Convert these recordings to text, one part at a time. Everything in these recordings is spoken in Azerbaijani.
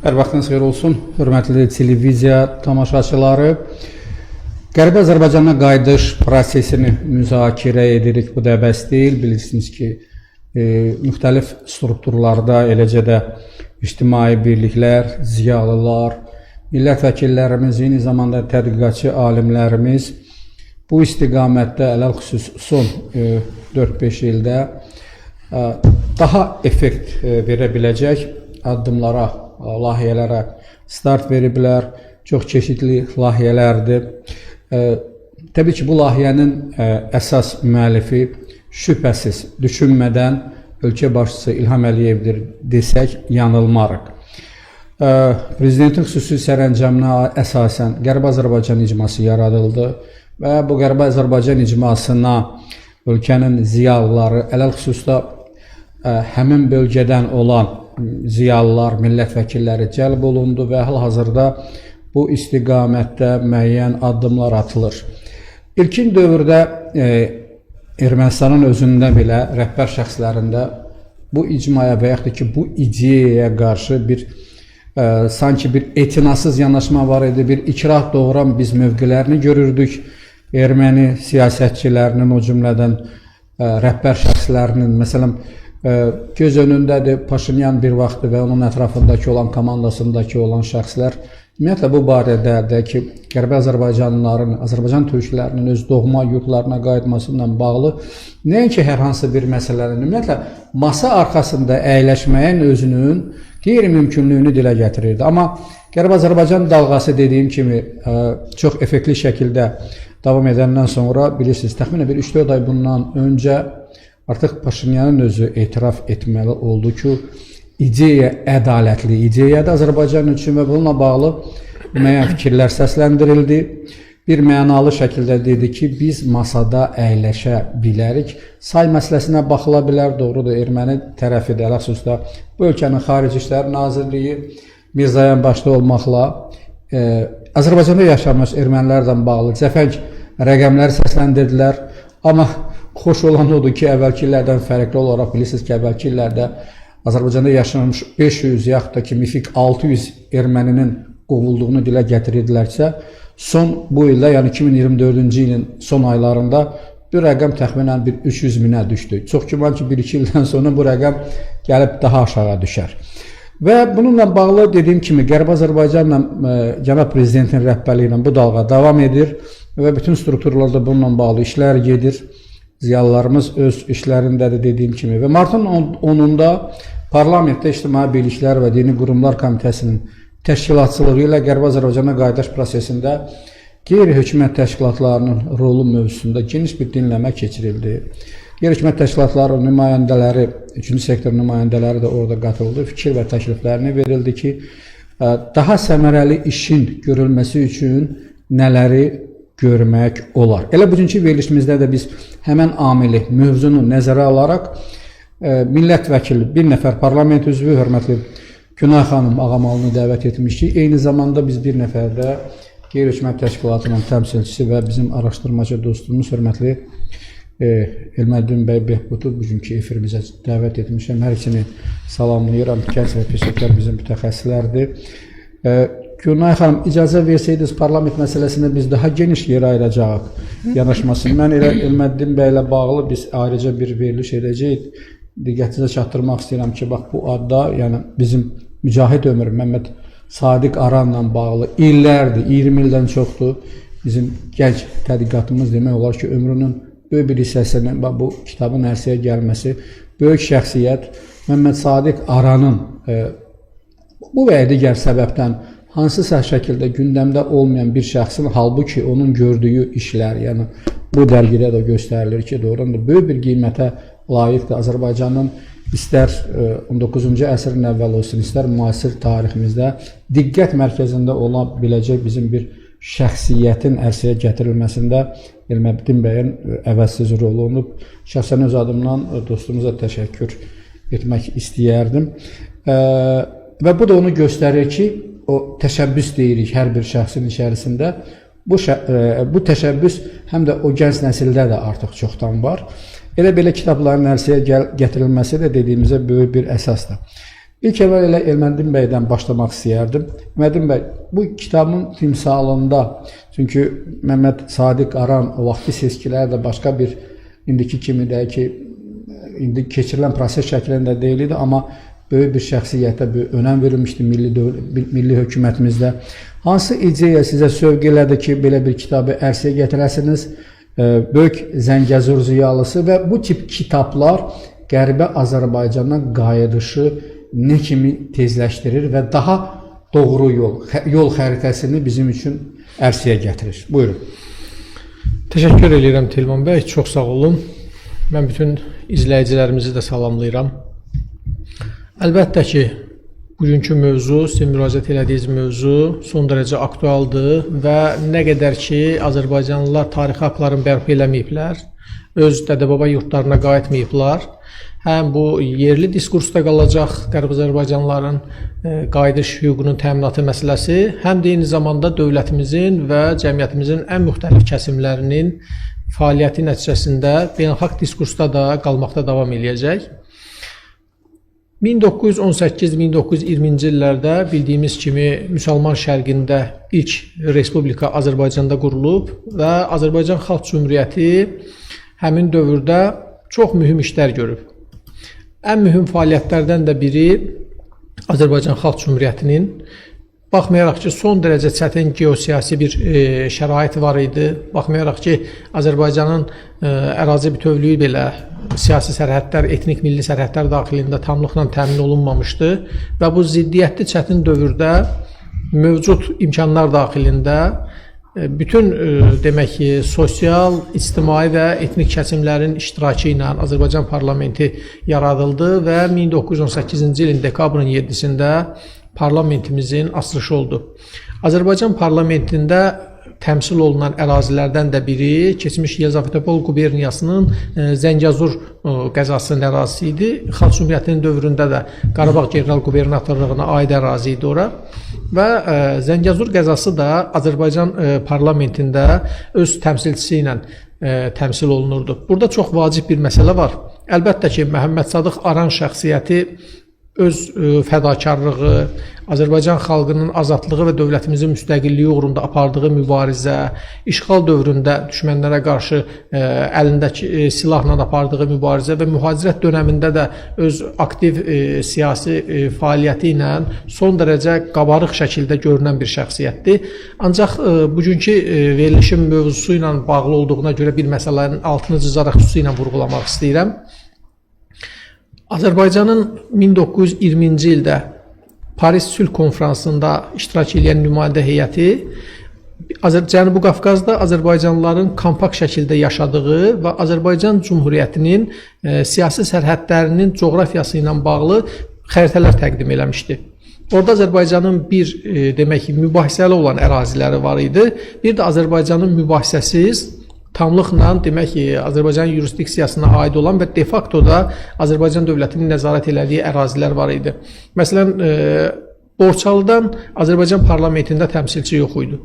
Hər vaxtınız xeyir olsun, hörmətli televiziya tamaşaçıları. Qərbi Azərbaycana qayıdış prosesini müzakirə edirik. Bu da bəs deyil. Bilirsiniz ki, müxtəlif strukturlarda, eləcə də ictimai birliklər, ziyalılar, millət vəkillərimiz, eyni zamanda tədqiqatçı alimlərimiz bu istiqamətdə ələlxüsus son 4-5 ildə daha effekt verə biləcək addımlara, layihələrə start veriblər. Çox çeşidli layihələrdir. Təbii ki, bu layihənin əsas müəllifi şübhəsiz, düşünmədən ölkə başçısı İlham Əliyevdir desək yanılmarıq. Prezidentin xüsusi sərəncamına əsasən Qərbi Azərbaycan icması yaradıldı və bu Qərbi Azərbaycan icmasına ölkənin ziyalıları, ələlxüsus da həmin bölgədən olan ziyalılar, millət vəkilləri cəlb olundu və hal-hazırda bu istiqamətdə müəyyən addımlar atılır. İlkin dövrdə Ermənistanın özündə belə rəhbər şəxslərində bu icmaya və yaxud da ki, bu ideyaya qarşı bir sanki bir etinasız yanaşma var idi, bir ikrah doğuran biz mövqelərini görürdük. Erməni siyasətçilərinin, o cümlədən rəhbər şəxslərinin, məsələn, göz önündədir Paşinyan bir vaxtı və onun ətrafındakı olan komandasındakı olan şəxslər ümumiyyətlə bu barədə də ki, Qərbi Azərbaycanlıların, Azərbaycan türklərinin öz doğma yurtlarına qayıtması ilə bağlı nəinki hər hansı bir məsələnin, ümumiyyətlə masa arxasında əyləşməyin özünün qeyri-mümkünlüyünü dilə gətirirdi. Amma Qərbi Azərbaycan dalğası dediyim kimi çox effektli şəkildə davam edəndən sonra bilirsiniz, təxminən bir 3-4 ay bundan öncə artıq Paşinyanın özü etiraf etməli oldu ki, ideya ədalətli ideyadır Azərbaycan üçün və bununla bağlı müəyyən fikirlər səsləndirildi. Bir mənalı şəkildə dedi ki, biz masada əyləşə bilərik. Say məsələsinə baxıla bilər, doğrudur, erməni tərəfi də, ələlxüsus da bu ölkənin Xarici İşlər Nazirliyi Mirzayan başda olmaqla Azərbaycanda yaşamış ermənilərlə bağlı cəfəng rəqəmlər səsləndirdilər. Amma xoş olan odur ki, əvvəlki illərdən fərqli olaraq bilirsiniz ki, əvvəlki illərdə Azərbaycanda yaşamış 500 yaxud da ki, mifik 600 erməninin qovulduğunu dilə gətirirdilərsə, son bu ildə, yəni 2024-cü ilin son aylarında bu rəqəm təxminən bir 300 minə düşdü. Çox güman ki, 1-2 ildən sonra bu rəqəm gəlib daha aşağı düşər. Və bununla bağlı dediyim kimi Qərbi Azərbaycanla cənab prezidentin rəhbərliyi ilə bu dalğa davam edir və bütün strukturlarda bununla bağlı işlər gedir. Ziyalılarımız öz işlərindədir dediyim kimi. Və martın 10-unda Parlamentdə İctimai Birliklər və Dini Qurumlar Komitəsinin təşkilatçılığı ilə Qərbi Azərbaycana qayıdış prosesində qeyri-hökumət təşkilatlarının rolu mövzusunda geniş bir dinləmə keçirildi. Qeyri-hökumət təşkilatlarının nümayəndələri, üçüncü sektor nümayəndələri də orada qatıldı. Fikir və təkliflərini verildi ki, daha səmərəli işin görülməsi üçün nələri görmək olar. Elə bugünkü verilişimizdə də biz həmən amili, mövzunu nəzərə alaraq millət vəkili, bir nəfər parlament üzvü, hörmətli Günay xanım Ağamalını dəvət etmişik. Eyni zamanda biz bir nəfər də qeyri-hökumət təşkilatının təmsilçisi və bizim araşdırmacı dostumuz, hörmətli Elməddin bəy Behbudu bugünkü efirimizə dəvət etmişəm. Hər ikisini salamlayıram. Gənc və peşəkar bizim mütəxəssislərdir. Günay xanım, icazə versəydiniz parlament məsələsində biz daha geniş yer ayıracağıq yanaşmasını. Mən elə Elməddin bəylə bağlı biz ayrıca bir veriliş edəcəyik. Diqqətinizə çatdırmaq istəyirəm ki, bax bu adda, yəni bizim Mücahid Ömür Məmməd Sadiq Aranla bağlı illərdir, 20 ildən çoxdur. Bizim gənc tədqiqatımız demək olar ki, ömrünün böyük bir hissəsinin bax bu kitabın ərsəyə gəlməsi, böyük şəxsiyyət Məmməd Sadiq Aranın bu və ya digər səbəbdən hansısa şəkildə gündəmdə olmayan bir şəxsin, halbuki onun gördüyü işlər, yəni bu dərgidə də göstərilir ki, doğrudan da böyük bir qiymətə layiqdir. Azərbaycanın istər 19-cu əsrin əvvəli olsun, istər müasir tariximizdə diqqət mərkəzində ola biləcək bizim bir şəxsiyyətin ərsəyə gətirilməsində Elməddin bəyin əvəzsiz rolu olub. Şəxsən öz adımdan dostumuza təşəkkür etmək istəyərdim. Və bu da onu göstərir ki, o təşəbbüs deyirik hər bir şəxsin içərisində. Bu təşəbbüs həm də o gənc nəsildə də artıq çoxdan var. Elə belə kitabların ərsəyə gətirilməsi də dediyimizə böyük bir əsasdır. İlk əvvəl elə Elmədin bəydən başlamaq istəyərdim. Elmədin bəy, bu kitabın timsalında, çünki Məmməd Sadiq Aran o vaxtki seçkilər də başqa bir indiki kimi də ki, indi keçirilən proses şəklində deyil idi, amma böyük bir şəxsiyyətə böyük önəm verilmişdi milli hökumətimizdə. Hansı ideya sizə sövq elədi ki, belə bir kitabı ərsəyə gətirəsiniz? Böyük Zəngəzur ziyalısı və bu tip kitablar Qərbə Azərbaycana qayıdışı nə kimi tezləşdirir və daha doğru yol xəritəsini bizim üçün ərsəyə gətirir? Buyurun. Təşəkkür edirəm Telman bəy, çox sağ olun. Mən bütün izləyicilərimizi də salamlayıram. Əlbəttə ki, bugünkü mövzu, sizin müraciət elədiyiniz mövzu son dərəcə aktualdır və nə qədər ki, Azərbaycanlılar tarixi haqlarını bərpa eləməyiblər, öz dədə-baba yurtlarına qayıtmayıblar, həm bu yerli diskursda qalacaq Qərb Azərbaycanlıların qayıdış hüququnun təminatı məsələsi, həm də eyni zamanda dövlətimizin və cəmiyyətimizin ən müxtəlif kəsimlərinin fəaliyyəti nəticəsində beynəlxalq diskursda da qalmaqda davam eləyəcək. 1918-1920-ci illərdə bildiyimiz kimi Müsəlman şərqində ilk respublika Azərbaycanda qurulub və Azərbaycan Xalq Cümhuriyyəti həmin dövrdə çox mühüm işlər görüb. Ən mühüm fəaliyyətlərdən də biri Azərbaycan Xalq Cümhuriyyətinin, baxmayaraq ki, son dərəcə çətin geosiyasi bir şərait var idi, baxmayaraq ki, Azərbaycanın ərazi bütövlüyü belə siyasi sərhədlər, etnik milli sərhədlər daxilində tamlıqla təmin olunmamışdı və bu ziddiyyətli çətin dövrdə mövcud imkanlar daxilində bütün demək ki, sosial, ictimai və etnik kəsimlərin iştirakı ilə Azərbaycan parlamenti yaradıldı və 1918-ci ilin dekabrın 7-sində parlamentimizin açılışı oldu. Azərbaycan parlamentində təmsil olunan ərazilərdən də biri keçmiş Yelizavetpol quberniyasının Zəngəzur qəzasının ərazisi idi. Xalq Cümhuriyyətinin dövründə də Qarabağ general qubernatorluğuna aid ərazi idi ora. Və Zəngəzur qəzası da Azərbaycan parlamentində öz təmsilçisi ilə təmsil olunurdu. Burada çox vacib bir məsələ var. Əlbəttə ki, Məhəmməd Sadıq Aran şəxsiyyəti öz fədakarlığı, Azərbaycan xalqının azadlığı və dövlətimizin müstəqilliyi uğrunda apardığı mübarizə, işğal dövründə düşmənlərə qarşı əlindəki silahla apardığı mübarizə və mühacirət dönəmində də öz aktiv siyasi fəaliyyəti ilə son dərəcə qabarıq şəkildə görünən bir şəxsiyyətdir. Ancaq bugünkü verilişin mövzusu ilə bağlı olduğuna görə bir məsələnin altını cızaraq xüsusilə vurğulamaq istəyirəm. Azərbaycanın 1920-ci ildə Paris Sülh Konfransında iştirak edən nümayəndə heyəti Cənubi Qafqazda Azərbaycanlıların kompakt şəkildə yaşadığı və Azərbaycan Cümhuriyyətinin siyasi sərhədlərinin coğrafiyası ilə bağlı xəritələr təqdim eləmişdi. Orada Azərbaycanın bir demək ki, mübahisəli olan əraziləri var idi. Bir də Azərbaycanın mübahisəsiz tamlıqla demək ki, Azərbaycan yurisdiksiyasına aid olan və de facto da Azərbaycan dövlətinin nəzarət elədiyi ərazilər var idi. Məsələn, Borçalıdan Azərbaycan parlamentində təmsilçi yox idi.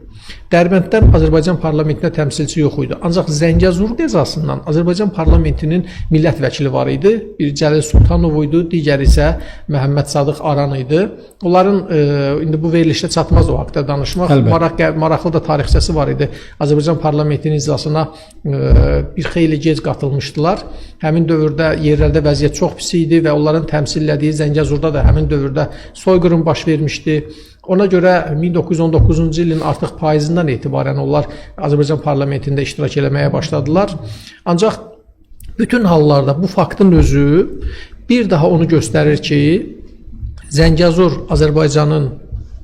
Dərbənddən Azərbaycan parlamentində təmsilçi yox idi. Ancaq Zəngəzur qəzasından Azərbaycan parlamentinin millət vəkili var idi. Bir Cəlil Sultanov idi, digəri isə Məhəmməd Sadıq Aran idi. Onların indi bu verilişdə çatmaz o haqda danışmaq. Maraqlı da tarixçəsi var idi. Azərbaycan parlamentinin iclasına bir xeyli gec qatılmışdılar. Həmin dövrdə yerlərdə vəziyyət çox pis idi və onların təmsil elədiyi Zəngəzurda da həmin dövrdə soyqırım baş vermişdi. Ona görə 1919-cu ilin artıq payızından etibarən onlar Azərbaycan parlamentində iştirak eləməyə başladılar. Ancaq bütün hallarda bu faktın özü bir daha onu göstərir ki, Zəngəzur Azərbaycanın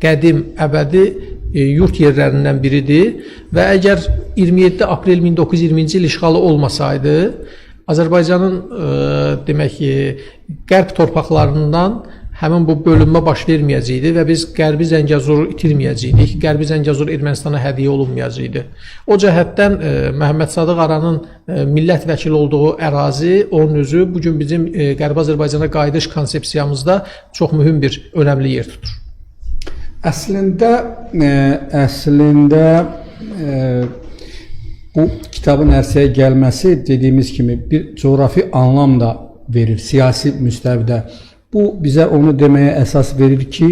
qədim, əbədi yurt yerlərindən biridir və əgər 27 aprel 1920-ci il işğalı olmasaydı, Azərbaycanın demək ki, qərb torpaqlarından həmin bu bölünmə baş verməyəcəkdi və biz Qərbi Zəngəzuru itirməyəcəkdik. Qərbi Zəngəzur Ermənistana hədiyyə olunmayacaqdı. O cəhətdən Məhəmməd Sadıq Aranın millət vəkili olduğu ərazi, onun özü bugün bizim Qərbi Azərbaycana qayıdış konsepsiyamızda çox mühüm bir, önəmli yer tutur. Əslində bu kitabın ərsəyə gəlməsi dediyimiz kimi bir coğrafi anlam da verir, siyasi müstəvidə. Bu bizə onu deməyə əsas verir ki,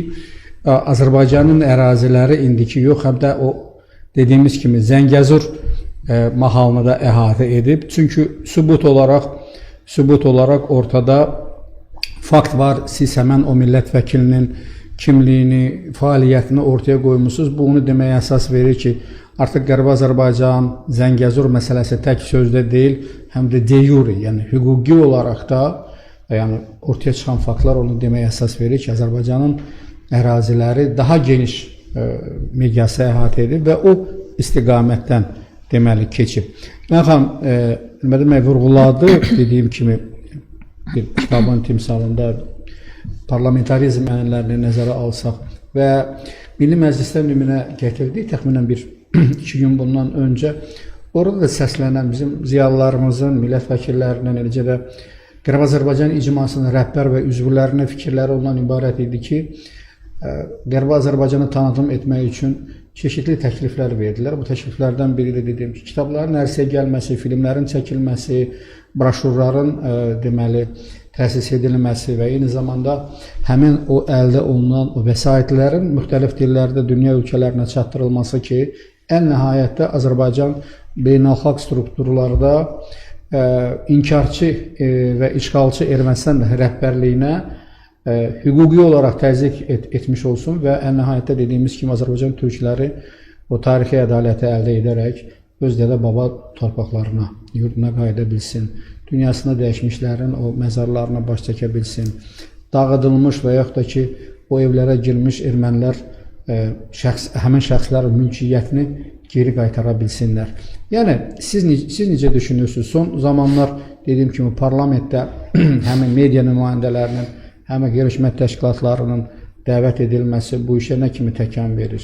Azərbaycanın əraziləri indiki yox, həm də o dediyimiz kimi Zəngəzur mahalını da əhatə edib. Çünki sübut olaraq ortada fakt var. Siz həmən o millət vəkilinin kimliyini, fəaliyyətini ortaya qoymuşsunuz. Bu onu deməyə əsas verir ki, artıq Qərbi Azərbaycan, Zəngəzur məsələsi tək sözdə deyil, həm də de jure, yəni hüquqi olaraq da, yəni ortaya çıxan faktlar onu deməyə əsas verir ki, Azərbaycanın əraziləri daha geniş miqyası əhatə edib və o istiqamətdən deməli keçib. Mən xanım, Mədə bəy vurğuladı, dediyim kimi bir kitabın timsalında parlamentarizm ənənələrini nəzərə alsaq və Milli Məclisdə nümunə gətirdik təxminən bir 2 gün bundan öncə. Orada da səslənən bizim ziyalılarımızın, millət vəkillərinin, eləcə də Qərbi Azərbaycan icmasının rəhbər və üzvlərinin fikirləri ondan ibarət idi ki, Qərbi Azərbaycanı tanıtım etmək üçün çeşidli təkliflər verdilər. Bu təkliflərdən biri də dediyim ki, kitabların ərsəyə gəlməsi, filmlərin çəkilməsi, broşurların deməli təsis edilməsi və eyni zamanda həmin o əldə olunan o vəsaitlərin müxtəlif dillərdə dünya ölkələrinə çatdırılması ki, ən nəhayətdə Azərbaycan beynəlxalq strukturlarda inkarçı və işğalçı Ermənistan rəhbərliyinə hüquqi olaraq təzyiq etmiş olsun və ən nəhayətdə dediyimiz kimi Azərbaycan türkləri o tarixi ədaləti əldə edərək öz dədə-baba torpaqlarına, yurduna qayıda bilsin, dünyasına dəyişmişlərin o məzarlarına baş çəkə bilsin, dağıdılmış və yaxud da ki, o evlərə girmiş ermənilər həmin şəxslərin mülkiyyətini geri qaytara bilsinlər. Yəni, siz necə düşünürsünüz? Son zamanlar, dediyim kimi, parlamentdə həmin media nümayəndələrinin, həm qeyri-hökumət təşkilatlarının dəvət edilməsi bu işə nə kimi təkan verir?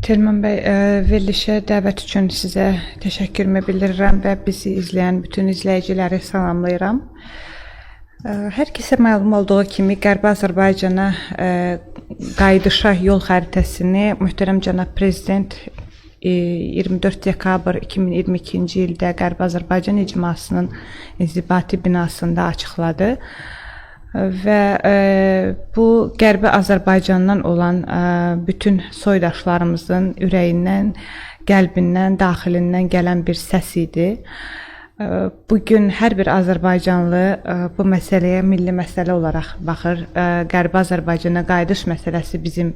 Telman bəy, verilişə dəvət üçün sizə təşəkkürümü bildirirəm və bizi izləyən bütün izləyiciləri salamlayıram. Hər kəsə məlum olduğu kimi Qərbi Azərbaycana qayıdışa yol xəritəsini möhtərəm cənab Prezident 24 dekabr 2022-ci ildə Qərbi Azərbaycan icmasının inzibati binasında açıqladı və bu Qərbi Azərbaycandan olan bütün soydaşlarımızın ürəyindən, qəlbindən, daxilindən gələn bir səs idi. Bugün hər bir azərbaycanlı bu məsələyə milli məsələ olaraq baxır. Qərbi Azərbaycana qayıdış məsələsi bizim,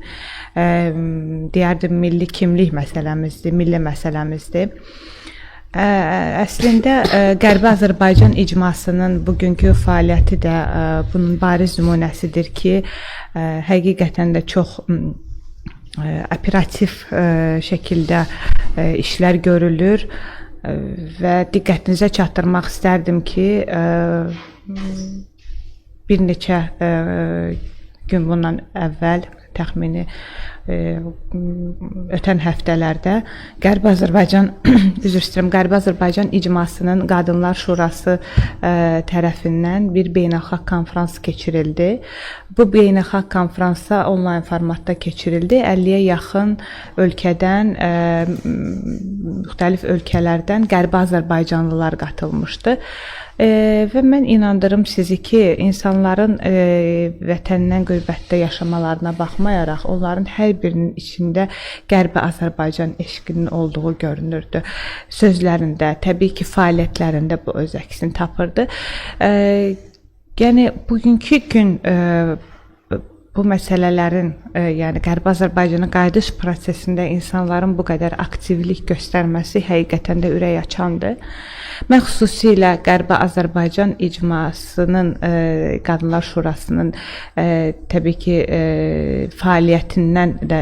deyərdim, milli kimlik məsələmizdir, milli məsələmizdir. Əslində, Qərbi Azərbaycan icmasının bugünkü fəaliyyəti də bunun bariz nümunəsidir ki, həqiqətən də çox operativ şəkildə işlər görülür. Və diqqətinizə çatdırmaq istərdim ki, bir neçə gün bundan əvvəl, təxmini ötən həftələrdə Qərbi Azərbaycan, üzr istəyirəm, Qərbi Azərbaycan İcmasının Qadınlar Şurası tərəfindən bir beynəlxalq konfrans keçirildi. Bu beynəlxalq konfransa onlayn formatda keçirildi. 50-yə yaxın ölkədən, müxtəlif ölkələrdən Qərbi Azərbaycanlılar qatılmışdı. Və mən inandırım sizi ki, insanların vətəndən qürbətdə yaşamalarına baxmayaraq, onların hər birinin içində Qərbi Azərbaycan eşqinin olduğu görünürdü. Sözlərində, təbii ki, fəaliyyətlərində bu öz əksini tapırdı. Yəni, bugünkü gün bu məsələlərin, yəni Qərbi Azərbaycana qayıdış prosesində insanların bu qədər aktivlik göstərməsi həqiqətən də ürək açandır. Mən xüsusilə Qərbi Azərbaycan icmasının, Qadınlar Şurasının təbii ki, fəaliyyətindən də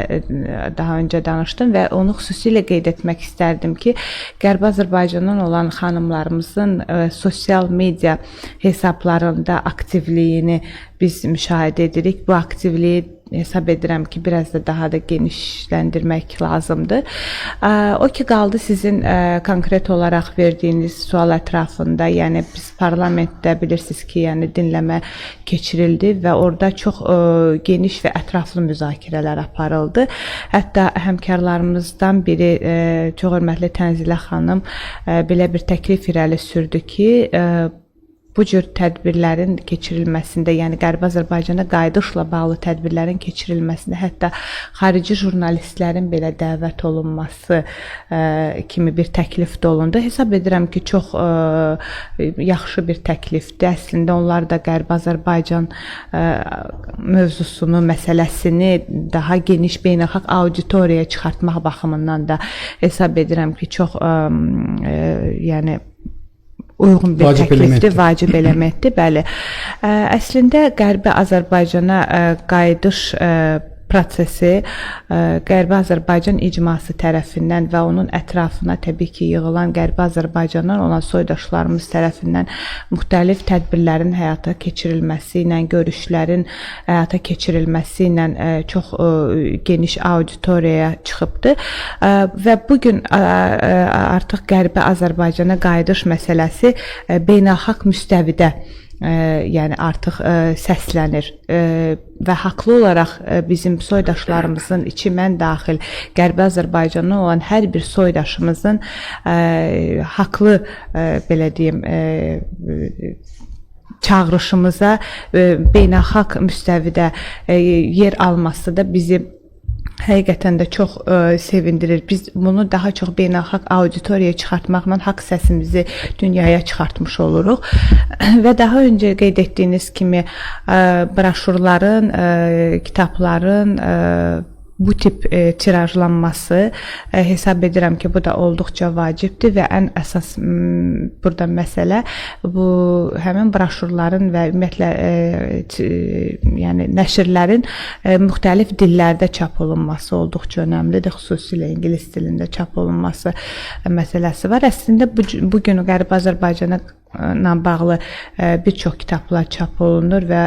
daha öncə danışdım və onu xüsusilə qeyd etmək istərdim ki, Qərbi Azərbaycandan olan xanımlarımızın sosial media hesablarında aktivliyini biz müşahidə edirik. Bu aktivliyi hesab edirəm ki, biraz da daha da genişləndirmək lazımdır. O ki, qaldı sizin konkret olaraq verdiyiniz sual ətrafında, yəni biz parlamentdə bilirsiniz ki, yəni dinləmə keçirildi və orada çox geniş və ətraflı müzakirələr aparıldı. Hətta həmkarlarımızdan biri, çox hörmətli Tənzilə xanım belə bir təklif irəli sürdü ki, bu cür tədbirlərin keçirilməsində, yəni Qərbi Azərbaycana qayıdışla bağlı tədbirlərin keçirilməsində, hətta xarici jurnalistlərin belə dəvət olunması kimi bir təklif də olundu. Hesab edirəm ki, çox yaxşı bir təklifdir. Əslində onlar da Qərbi Azərbaycan mövzusunu, məsələsini daha geniş beynəlxalq auditoriyaya çıxartmaq baxımından da hesab edirəm ki, çox yəni uyğun bir Vacib təklifdir, elementdir. Vacib elementdir, bəli. Əslində Qərbi Azərbaycana qayıdış prosesi Qərbi Azərbaycan icması tərəfindən və onun ətrafına təbii ki, yığılan Qərbi Azərbaycandan olan soydaşlarımız tərəfindən müxtəlif tədbirlərin həyata keçirilməsi ilə, görüşlərin həyata keçirilməsi ilə çox geniş auditoriyaya çıxıbdır. Və bu gün artıq Qərbi Azərbaycana qayıdış məsələsi beynəlxalq müstəvidə yəni artıq səslənir və haqlı olaraq bizim soydaşlarımızın, içi mən daxil Qərbi Azərbaycandan olan hər bir soydaşımızın haqlı belə deyim çağırışımıza beynəlxalq müstəvidə yer alması da bizi həqiqətən də çox sevindirir. Biz bunu daha çox beynəlxalq auditoriyaya çıxartmaqla haqq səsimizi dünyaya çıxartmış oluruq. Və daha öncə qeyd etdiyiniz kimi broşurların, kitabların bu tip tirajlanması hesab edirəm ki, bu da olduqca vacibdir və ən əsas burada məsələ bu həmin broşurların və ümumiyyətlə yəni nəşrlərin müxtəlif dillərdə çap olunması olduqca önəmlidir. Xüsusilə ingilis dilində çap olunması məsələsi var. Əslində bu gün Qərbi Azərbaycana ilə bağlı bir çox kitablar çap olunur və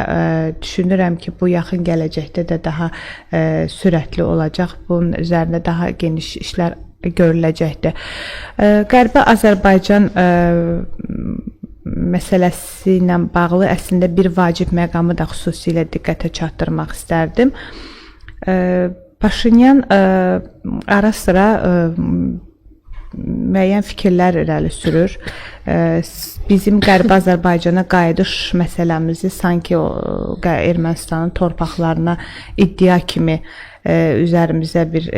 düşünürəm ki, bu yaxın gələcəkdə də daha sürətli olacaq. Bunun üzərində daha geniş işlər görüləcəkdir. Qərbi Azərbaycan məsələsi ilə bağlı əslində bir vacib məqamı da xüsusilə diqqətə çatdırmaq istərdim. Paşinyan ara sıra müəyyən fikirlər irəli sürür. Bizim Qərbi Azərbaycana qayıdış məsələmizi sanki o Ermənistanın torpaqlarına iddia kimi üzərimizə bir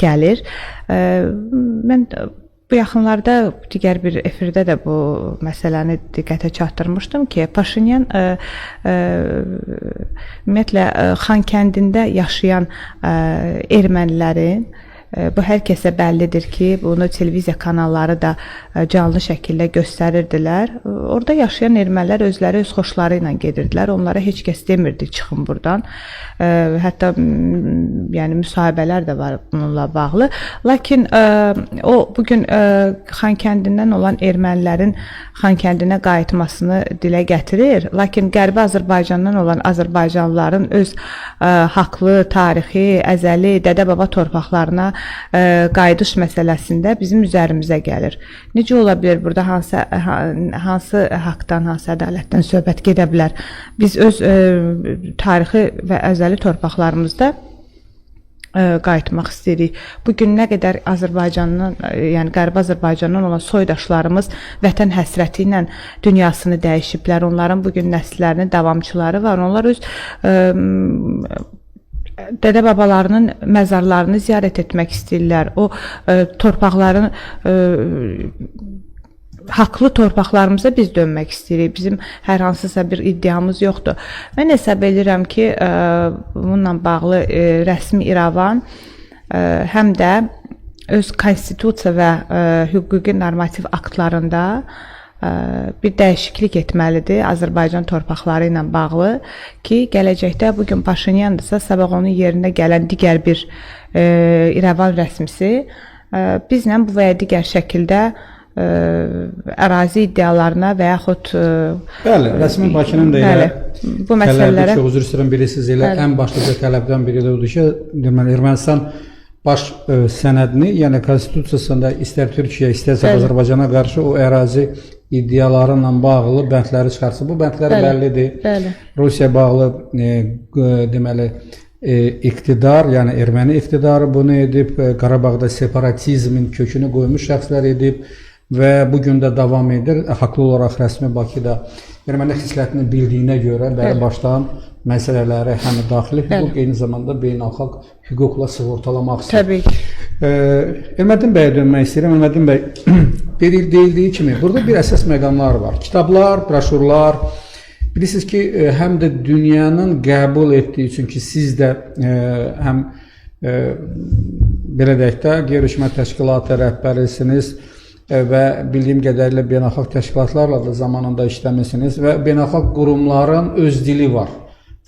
gəlir. Mən bu yaxınlarda digər bir efirdə də bu məsələni diqqətə çatdırmışdım ki, Paşinyan ümumiyyətlə Xankəndində yaşayan ermənilərin, bu hər kəsə bəllidir ki, bunu televiziya kanalları da canlı şəkildə göstərirdilər. Orada yaşayan ermənilər özləri öz xoşları ilə gedirdilər. Onlara heç kəs demirdi çıxın buradan. Hətta yəni müsahibələr də var bununla bağlı. Lakin o bugün Xankəndindən olan ermənilərin Xankəndinə qayıtmasını dilə gətirir. Lakin Qərbi Azərbaycandan olan azərbaycanlıların öz haqlı, tarixi, əzəli, dədə-baba torpaqlarına qayıdış məsələsində bizim üzərimizə gəlir. Necə ola bilər burada hansı haqdan, hansı ədalətdən söhbət gedə bilər? Biz öz tarixi və əzəli torpaqlarımızda qayıtmaq istəyirik. Bugün nə qədər Azərbaycandan, yəni Qərbi Azərbaycandan olan soydaşlarımız vətən həsrəti ilə dünyasını dəyişiblər. Onların bugün nəsillərinin davamçıları var. Onlar öz dədə-babalarının məzarlarını ziyarət etmək istəyirlər. O torpaqların haqlı torpaqlarımıza biz dönmək istəyirik. Bizim hər hansısa bir iddiamız yoxdur. Mən hesab edirəm ki, bununla bağlı rəsmi İrəvan həm də öz konstitusiya və hüquqi normativ aktlarında bir dəyişiklik etməlidir Azərbaycan torpaqları ilə bağlı ki, gələcəkdə bugün Paşinyandırsa, sabah onun yerinə gələn digər bir İrəvan rəsmisi bizlə bu və ya digər şəkildə ərazi iddialarına və yaxud bəli, rəsmi Bakının da elə bu məsələlərə çox üzr istəyirəm, bilirsiniz, elə ən başlıca tələbdən biri də odur ki, deməli Ermənistan baş sənədini, yəni konstitusiyasında istər Türkiyə, istərsə Azərbaycana qarşı o ərazi iddiaları ilə bağlı bəndləri çıxartsın. Bu bəndlər bəllidir. Bəli. Rusiya bağlı deməli iqtidar, yəni erməni iqtidarı bunu edib, Qarabağda separatizmin kökünü qoymuş şəxslər edib, və bu gün də davam edir. Haqlı olaraq rəsmi Bakıda erməni xislətini bildiyinə görə bəri başdan məsələləri həm daxili hüquq, eyni zamanda beynəlxalq hüquqla sığortalamaq istəyir. Təbii ki. Elməddin bəyə dönmək istəyirəm. Elməddin bəy, deyildiyi kimi burada bir əsas məqamlar var. Kitablar, broşurlar. Bilirsiniz ki, həm də dünyanın qəbul etdiyi, çünki siz də həm belə deyək də, qeyri-hökumət təşkilatı rəhbərisiniz və bildiyim qədərilə beynəlxalq təşkilatlarla da zamanında işləmisiniz və beynəlxalq qurumların öz dili var,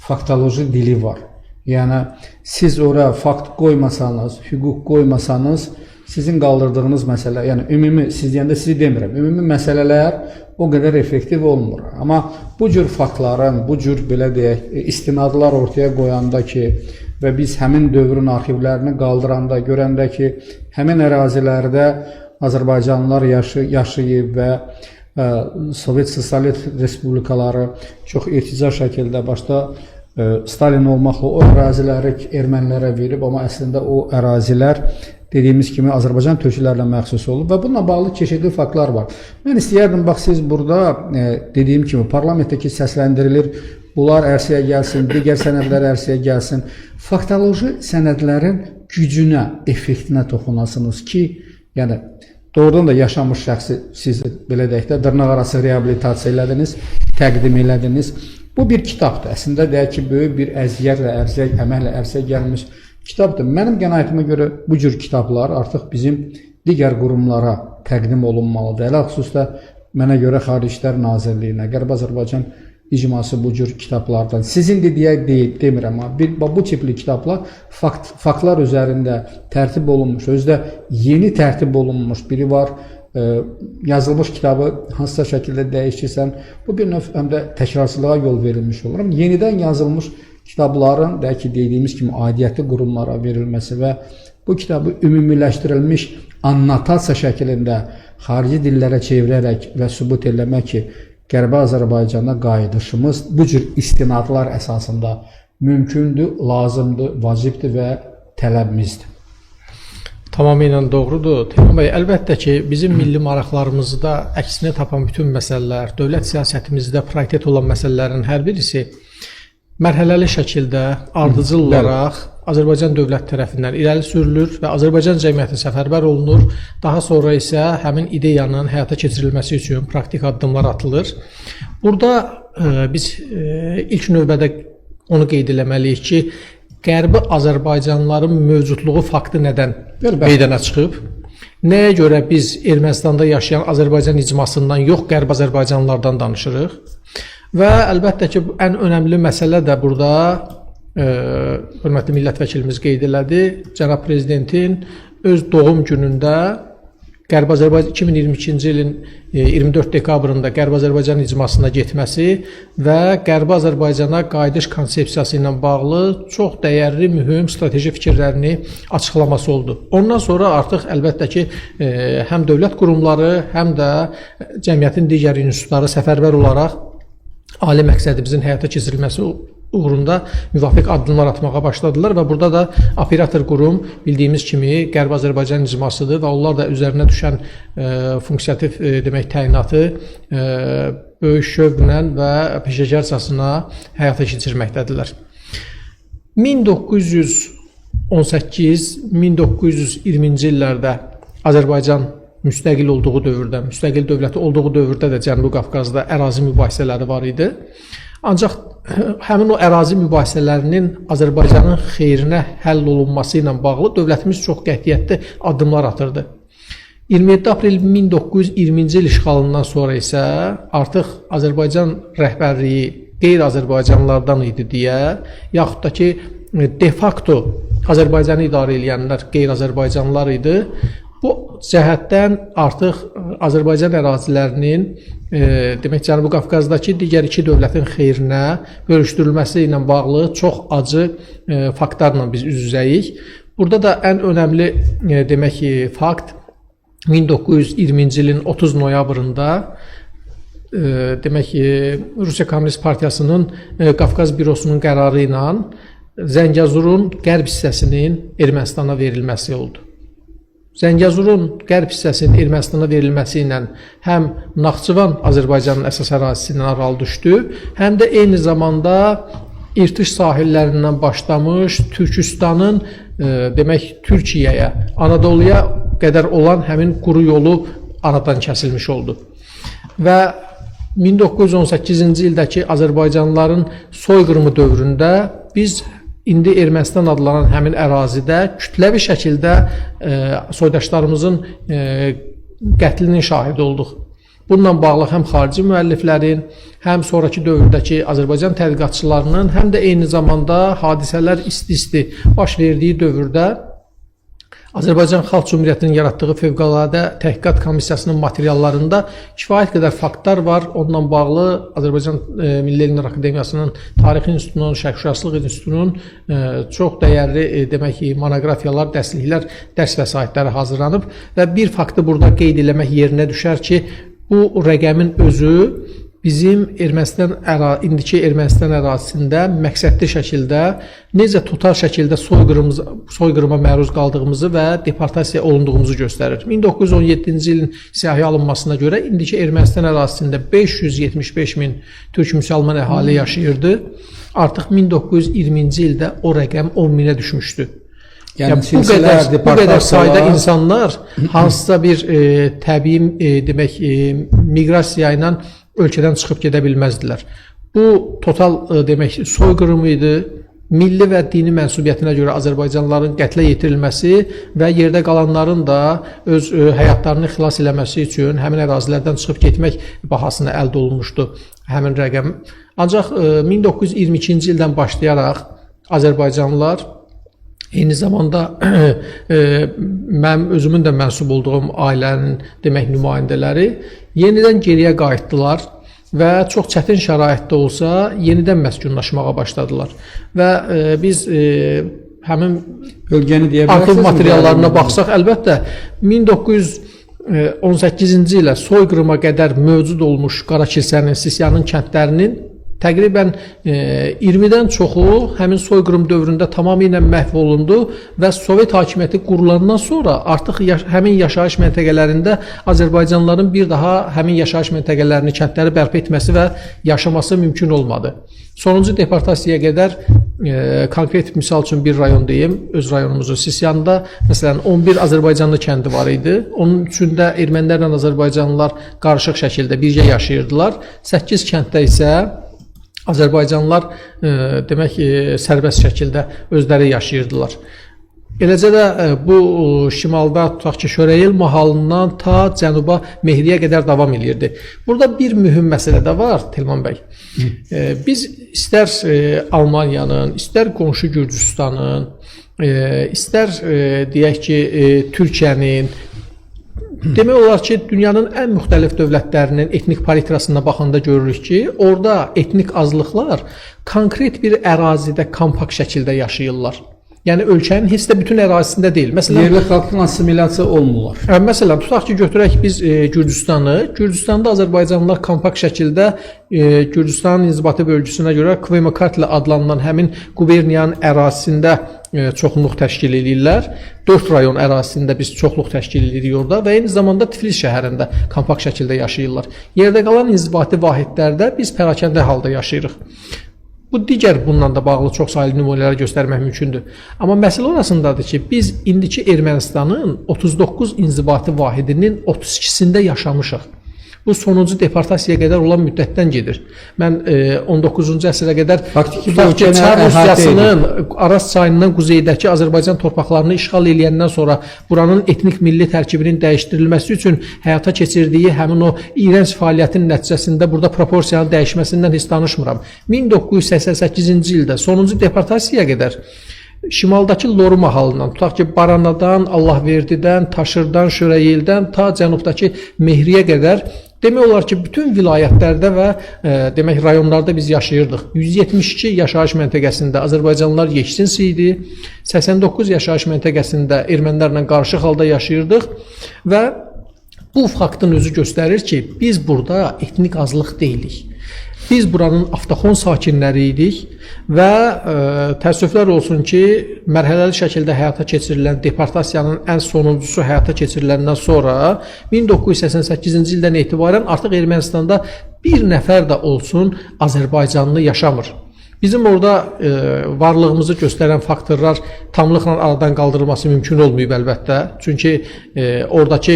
faktoloji dili var. Yəni, siz ora fakt qoymasanız, hüquq qoymasanız, sizin qaldırdığınız məsələ, yəni ümumi, siz deyəndə sizi demirəm, ümumi məsələlər o qədər effektiv olmur. Amma bu cür faktların, bu cür belə deyək, istinadlar ortaya qoyanda ki, və biz həmin dövrün arxivlərini qaldıranda, görəndə ki, həmin ərazilərdə Azərbaycanlılar yaşayıb və Sovet Sosialist Respublikaları çox irtica şəkildə başda Stalin olmaqla o əraziləri ermənilərə verib, amma əslində o ərazilər dediyimiz kimi Azərbaycan türklərlə məxsus olub və bununla bağlı çeşidli faktlar var. Mən istəyərdim, bax siz burada dediyim kimi parlamentdəki səsləndirilir, bunlar ərsəyə gəlsin, digər sənədlər ərsəyə gəlsin. Faktoloji sənədlərin gücünə, effektinə toxunasınız ki, yəni doğrudan da yaşamış şəxsi siz belə deyək də dırnaq arası reabilitasiya elədiniz, təqdim elədiniz. Bu bir kitabdır. Əslində deyək ki, böyük bir əziyyətlə, əməklə ərsəyə gəlmiş kitabdır. Mənim qənaətimə görə bu cür kitablar artıq bizim digər qurumlara təqdim olunmalıdır. Ələ xüsusda mənə görə Xarici İşlər Nazirliyinə, Qərbi Azərbaycan icması bu cür kitablardan. Sizin dediyə deyib demirəm, amma bu tipli kitablar faktlar üzərində tərtib olunmuş, özü də yeni tərtib olunmuş biri var. Yazılmış kitabı hansısa şəkildə dəyişirsən, bu bir növ həm də təkrarçılığa yol verilmiş olur. Amma yenidən yazılmış kitabların, deyək ki, dediyimiz kimi aidiyyəti qurumlara verilməsi və bu kitabı ümumiləşdirilmiş annotasiya şəklində xarici dillərə çevirərək və sübut eləmək ki, Qərbi Azərbaycana qayıdışımız bu cür istinadlar əsasında mümkündür, lazımdır, vacibdir və tələbimizdir. Tamamilə doğrudur. Telman bəy, əlbəttə ki, bizim milli maraqlarımızda əksini tapan bütün məsələlər, dövlət siyasətimizdə prioritet olan məsələlərin hər birisi mərhələli şəkildə ardıcıl olaraq Azərbaycan dövlət tərəfindən irəli sürülür və Azərbaycan cəmiyyəti səfərbər olunur. Daha sonra isə həmin ideyanın həyata keçirilməsi üçün praktik addımlar atılır. Burada biz ilk növbədə onu qeyd eləməliyik ki, Qərbi Azərbaycanlıların mövcudluğu faktı nədən meydana çıxıb? Nəyə görə biz Ermənistanda yaşayan Azərbaycan icmasından yox, Qərbi Azərbaycanlılardan danışırıq? Və əlbəttə ki, ən önəmli məsələ də burada hörmətli millət vəkilimiz qeyd elədi. Cənab Prezidentin öz doğum günündə Qərbi Azərbaycan 2022-ci ilin 24 dekabrında Qərbi Azərbaycan icmasına getməsi və Qərbi Azərbaycana qayıdış konsepsiyası ilə bağlı çox dəyərli, mühüm strateji fikirlərini açıqlaması oldu. Ondan sonra artıq əlbəttə ki, həm dövlət qurumları, həm də cəmiyyətin digər institutları səfərbər olaraq ali məqsədimizin həyata keçirilməsi uğrunda müvafiq addımlar atmağa başladılar və burada da operator qurum bildiyimiz kimi Qərbi Azərbaycan icmasıdır və onlar da üzərinə düşən funksionativ demək təyinatı böyük şövqlə və peşəkarcasına həyata keçirməkdədirlər. 1918-1920-ci illərdə Azərbaycan müstəqil olduğu dövrdə, müstəqil dövləti olduğu dövrdə də Cənubi Qafqazda ərazi mübahisələri var idi. Ancaq həmin o ərazi mübahisələrinin Azərbaycanın xeyrinə həll olunması ilə bağlı dövlətimiz çox qətiyyətli addımlar atırdı. 27 aprel 1920-ci il işğalından sonra isə artıq Azərbaycan rəhbərliyi qeyri-Azərbaycanlılardan idi deyə, yaxud da ki, de facto Azərbaycanı idarə eləyənlər qeyri-Azərbaycanlılar idi. Bu cəhətdən artıq Azərbaycan ərazilərinin demək Cənubi Qafqazdakı digər iki dövlətin xeyrinə bölüşdürülməsi ilə bağlı çox acı faktlarla biz üz-üzəyik. Burada da ən önəmli demək ki, fakt 1920-ci ilin 30 noyabrında demək ki, Rusiya Komünist Partiyasının Qafqaz bürosunun qərarı ilə Zəngəzurun qərb hissəsinin Ermənistana verilməsi oldu. Zəngəzurun qərb hissəsinin Ermənistana verilməsi ilə həm Naxçıvan Azərbaycanın əsas ərazisindən aralı düşdü, həm də eyni zamanda İrtiş sahillərindən başlamış Türkistanın demək Türkiyəyə, Anadoluya qədər olan həmin quru yolu aradan kəsilmiş oldu. Və 1918-ci ildəki Azərbaycanlıların soyqırımı dövründə biz indi Ermənistan adlanan həmin ərazidə kütləvi şəkildə soydaşlarımızın qətlinin şahidi olduq. Bununla bağlı həm xarici müəlliflərin, həm sonrakı dövrdəki Azərbaycan tədqiqatçılarının, həm də eyni zamanda hadisələr isti-isti baş verdiyi dövrdə Azərbaycan Xalq Cümhuriyyətinin yaratdığı Fövqəladə Təhqiqat Komissiyasının materiallarında kifayət qədər faktlar var. Onunla bağlı Azərbaycan Milli Elmlər Akademiyasının Tarix İnstitutunun, Şərqşünaslıq İnstitutunun çox dəyərli demək ki, monoqrafiyalar, dərsliklər, dərs vəsaitləri hazırlanıb və bir faktı burada qeyd eləmək yerinə düşər ki, bu rəqəmin özü bizim Ermənistan indiki Ermənistan ərazisində məqsədli şəkildə necə total şəkildə soyqırıma məruz qaldığımızı və deportasiya olunduğumuzu göstərir. 1917-ci ilin siyahıya alınmasına görə indiki Ermənistan ərazisində 575 min türk müsəlman əhali yaşayırdı. Artıq 1920-ci ildə o rəqəm 10 minə düşmüşdü. Yəni bu qədər sayda insanlar hansısa bir təbii demək miqrasiya ilə ölkədən çıxıb gedə bilməzdilər. Bu total demək soyqırımı idi. Milli və dini mənsubiyyətinə görə Azərbaycanlıların qətlə yetirilməsi və yerdə qalanların da öz həyatlarını xilas eləməsi üçün həmin ərazilərdən çıxıb getmək bahasına əldə olunmuşdu həmin rəqəm. Ancaq 1922-ci ildən başlayaraq Azərbaycanlılar eyni zamanda mənim özümün də mənsub olduğum ailənin demək nümayəndələri yenidən geriyə qayıtdılar və çox çətin şəraitdə olsa yenidən məskunlaşmağa başladılar. Və biz həmin bölgəni deyə bilərsiniz, arxiv materiallarına baxsaq, əlbəttə 1918-ci ilə soyqırıma qədər mövcud olmuş Qarakilsənin, Sisyanın kəndlərinin təqribən 20-dən çoxu həmin soyqırım dövründə tamamilə məhv olundu və Sovet hakimiyyəti qurulandan sonra artıq həmin yaşayış məntəqələrində Azərbaycanlıların bir daha həmin yaşayış məntəqələrini, kəndləri bərpa etməsi və yaşaması mümkün olmadı. Sonuncu deportasiyaya qədər konkret misal üçün bir rayon deyim, öz rayonumuzun Sisyanda məsələn 11 Azərbaycanlı kəndi var idi. Onun üçündə ermənilərlə Azərbaycanlılar qarışıq şəkildə birgə yaşayırdılar. 8 kənddə isə Azərbaycanlılar demək sərbəst şəkildə özləri yaşayırdılar. Eləcə də bu şimalda tutaq ki, Şörəyil mahalından ta cənuba Mehriyə qədər davam eləyirdi. Burada bir mühüm məsələ də var Telman bəy. Biz istər Almaniyanın, istər qonşu Gürcüstanın, istər deyək ki, Türkiyənin, demək olar ki, dünyanın ən müxtəlif dövlətlərinin etnik palitrasına baxanda görürük ki, orada etnik azlıqlar konkret bir ərazidə kompakt şəkildə yaşayırlar. Yəni ölkənin heç də bütün ərazisində deyil. Məsələn, yerli xalqın assimilyasiya olmurlar. Məsələn, tutaq ki, götürək biz Gürcüstanı. Gürcüstanda Azərbaycanlılar kompakt şəkildə Gürcüstanın inzibati bölgüsünə görə Kvemo-Kartli adlanılan həmin quberniyanın ərazisində çoxluq təşkil eləyirlər. 4 rayon ərazisində biz çoxluq təşkil edirik orada və eyni zamanda Tiflis şəhərində kompakt şəkildə yaşayırlar. Yerdə qalan inzibati vahidlərdə biz pərakəndə halda yaşayırıq. Bu digər bununla da bağlı çox saylı nümunələr göstərmək mümkündür. Amma məsələ orasındadır ki, biz indiki Ermənistanın 39 inzibati vahidinin 32-sində yaşamışıq. Bu sonuncu deportasiyaya qədər olan müddətdən gedir. Mən 19-cu əsrə qədər faktiki Çar Rusiyasının Araz çayından quzeydəki Azərbaycan torpaqlarını işğal eləyəndən sonra buranın etnik milli tərkibinin dəyişdirilməsi üçün həyata keçirdiyi həmin o iyrənc fəaliyyətin nəticəsində burada proporsiyanın dəyişməsindən heç danışmıram. 1988-ci ildə sonuncu deportasiyaya qədər şimaldakı Loru mahalından, tutaq ki, Baranadan, Allahverdidən, Taşırdan, Şörəyildən ta cənubdakı Mehriyə qədər demək olar ki, bütün vilayətlərdə və demək rayonlarda biz yaşayırdıq. 172 yaşayış məntəqəsində Azərbaycanlılar yeksin idi, 89 yaşayış məntəqəsində ermənilərlə qarışıq halda yaşayırdıq və bu faktın özü göstərir ki, biz burada etnik azlıq deyilik. Biz buranın avtoxon sakinləri idik və təəssüflər olsun ki, mərhələli şəkildə həyata keçirilən deportasiyanın ən sonuncusu həyata keçiriləndən sonra 1988-ci ildən etibarən artıq Ermənistanda bir nəfər də olsun Azərbaycanlı yaşamır. Bizim orada varlığımızı göstərən faktorlar tamlıqla aradan qaldırılması mümkün olmayıb əlbəttə. Çünki oradakı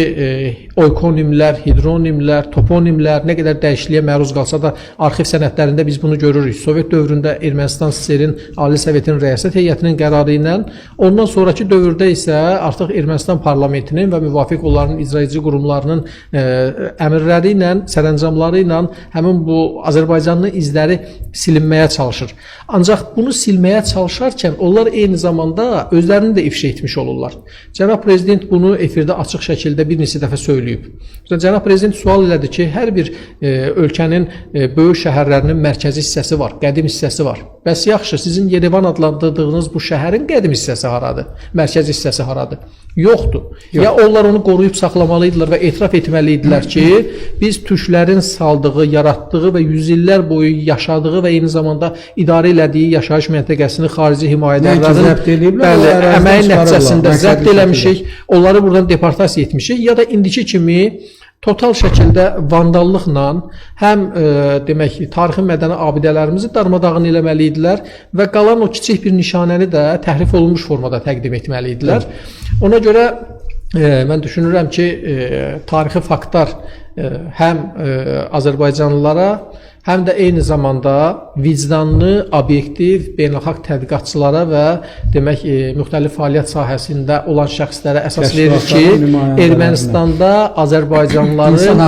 oykonimlər, hidronimlər, toponimlər nə qədər dəyişikliyə məruz qalsa da arxiv sənədlərində biz bunu görürük. Sovet dövründə Ermənistan SSR-in Ali Sovetinin rəyasət heyətinin qərarı ilə, ondan sonraki dövrdə isə artıq Ermənistan parlamentinin və müvafiq onların icraedici qurumlarının əmrləri ilə, sərəncamları ilə həmin bu Azərbaycanlı izləri silinməyə çalışır. Ancaq bunu silməyə çalışarkən onlar eyni zamanda özlərini də ifşa etmiş olurlar. Cənab Prezident bunu efirdə açıq şəkildə bir neçə dəfə söyləyib. Məsələn, Cənab Prezident sual elədi ki, hər bir ölkənin böyük şəhərlərinin mərkəzi hissəsi var, qədim hissəsi var. Bəs yaxşı, sizin Yerevan adlandırdığınız bu şəhərin qədim hissəsi haradır? Mərkəzi hissəsi haradır? Yoxdur. Yox. Ya onlar onu qoruyub saxlamalı idilər və etiraf etməli idilər ki, biz türklərin saldığı, yaratdığı və yüz illər boyu yaşadığı və eyni zamanda idarə elədiyi yaşayış məntəqəsini xarici himayədarların əməyi nəticəsində zəbt eləmişik, onları buradan deportasiya etmişik, ya da indiki kimi total şəkildə vandallıqla həm demək tarixi mədəni abidələrimizi darmadağın eləməli idilər və qalan o kiçik bir nişanəni də təhrif olunmuş formada təqdim etməli idilər. Ona görə mən düşünürəm ki, tarixi faktlar həm Azərbaycanlılara, həm də eyni zamanda vicdanlı, obyektiv beynəlxalq tədqiqatçılara və demək müxtəlif fəaliyyət sahəsində olan şəxslərə əsas verir ki, Ermənistanda Azərbaycanlıların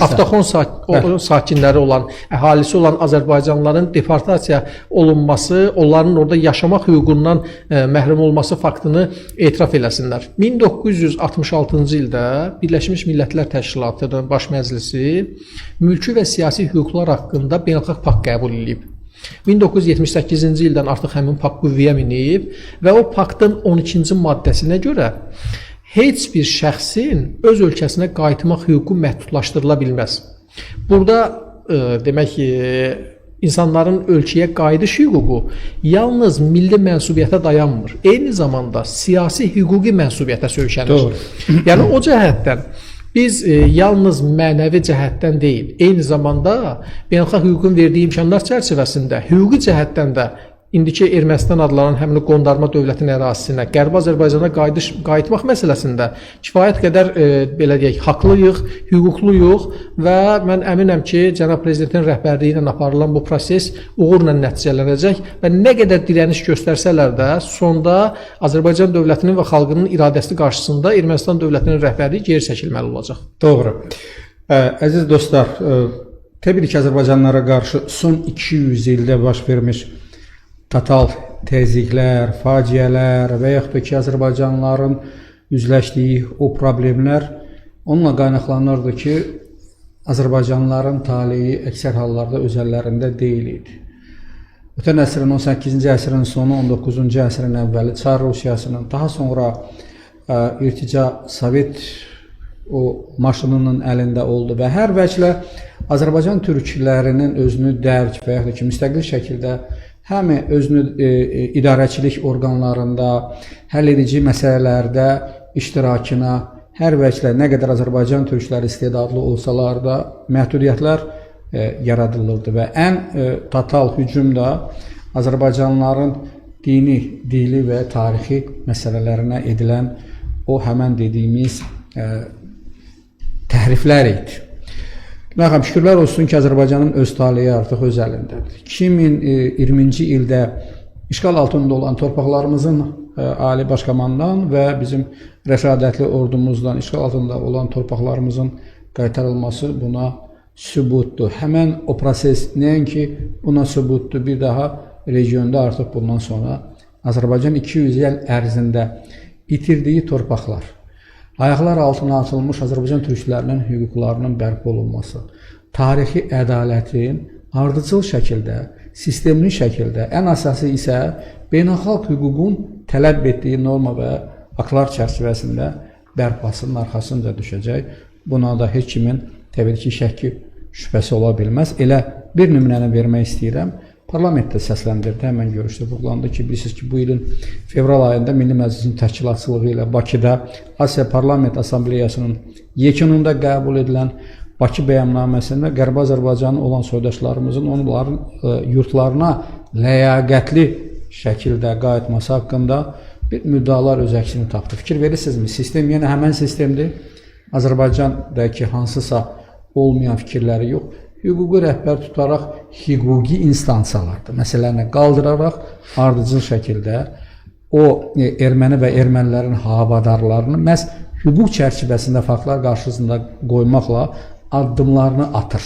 avtoxon sakinləri olan, əhalisi olan Azərbaycanlıların deportasiya olunması, onların orada yaşamaq hüququndan məhrum olması faktını etiraf eləsinlər. 1966-cı ildə Birləşmiş Millətlər Təşkilatının Baş Məclisi mülki və siyasi hüquqlar haqqında beynəlxalq pakt qəbul edib. 1978-ci ildən artıq həmin pakt qüvvəyə minib və o paktın 12-ci maddəsinə görə heç bir şəxsin öz ölkəsinə qayıtmaq hüququ məhdudlaşdırıla bilməz. Burada demək insanların ölkəyə qayıdış hüququ yalnız milli mənsubiyyətə dayanmır. Eyni zamanda siyasi hüquqi mənsubiyyətə söykənir. Doğru. Yəni o cəhətdən biz yalnız mənəvi cəhətdən deyil, eyni zamanda beynəlxalq hüququn verdiyi imkanlar çərçivəsində hüquqi cəhətdən də indiki Ermənistan adlanan həmin qondarma dövlətin ərazisinə, Qərbi Azərbaycana qayıtmaq məsələsində kifayət qədər belə deyək, haqlıyıq, hüquqluyuq və mən əminəm ki, cənab prezidentin rəhbərliyi ilə aparılan bu proses uğurla nəticələnəcək və nə qədər dirəniş göstərsələr də sonda Azərbaycan dövlətinin və xalqının iradəsi qarşısında Ermənistan dövlətinin rəhbərliyi geri çəkilməli olacaq. Doğru. Əziz dostlar, təbii ki, Azərbaycanlılara qarşı son 200 ildə baş vermiş total təzyiqlər, faciələr və yaxud da ki, Azərbaycanlıların üzləşdiyi o problemlər onunla qaynaqlanırdı ki, Azərbaycanlıların taleyi əksər hallarda öz əllərində deyil idi. Ötən əsrin 18-ci əsrin sonu, 19-cu əsrin əvvəli Çar Rusiyasının, daha sonra irtica Sovet o maşınının əlində oldu və hər vəclə Azərbaycan türklərinin özünü dərk və yaxud da ki, müstəqil şəkildə həm özünü idarəçilik orqanlarında, həll edici məsələlərdə iştirakına hər vəclə nə qədər Azərbaycan türkləri istedadlı olsalar da məhdudiyyətlər yaradılırdı və ən total hücum da Azərbaycanlıların dini, dili və tarixi məsələlərinə edilən o həmən dediyimiz təhriflər idi. Nağam, şükürlər olsun ki, Azərbaycanın öz taleyi artıq öz əlindədir. 2020-ci ildə işğal altında olan torpaqlarımızın Ali Başkomandan və bizim rəşadətli ordumuzdan işğal altında olan torpaqlarımızın qaytarılması buna sübutdur. Həmən o proses nəinki buna sübutdur, bir daha regionda artıq bundan sonra Azərbaycan 200 il ərzində itirdiyi torpaqlar, ayaqlar altına atılmış Azərbaycan türklərinin hüquqlarının bərpa olunması, tarixi ədalətin ardıcıl şəkildə, sistemli şəkildə, ən əsası isə beynəlxalq hüququn tələb etdiyi norma və haqlar çərçivəsində bərpasının arxasınca düşəcək. Buna da heç kimin təbii ki, şəkki, şübhəsi ola bilməz. Elə bir nümunəni vermək istəyirəm. Parlamentdə səsləndirdi, həmən görüşdə vurğulandı ki, bilirsiniz ki, bu ilin fevral ayında Milli Məclisin təşkilatçılığı ilə Bakıda Asiya Parlament Assambleyasının yekununda qəbul edilən Bakı bəyannaməsində Qərbi Azərbaycanın olan soydaşlarımızın onların yurtlarına ləyaqətli şəkildə qayıtması haqqında bir müddəalar öz əksini tapdı. Fikir verirsinizmi? Sistem yenə həmən sistemdir. Azərbaycandakı hansısa olmayan fikirləri yox, hüquqi rəhbər tutaraq hüquqi instansiyalarda məsələni qaldıraraq ardıcıl şəkildə o erməni və ermənilərin havadarlarını məhz hüquq çərçivəsində faktlar qarşısında qoymaqla addımlarını atır.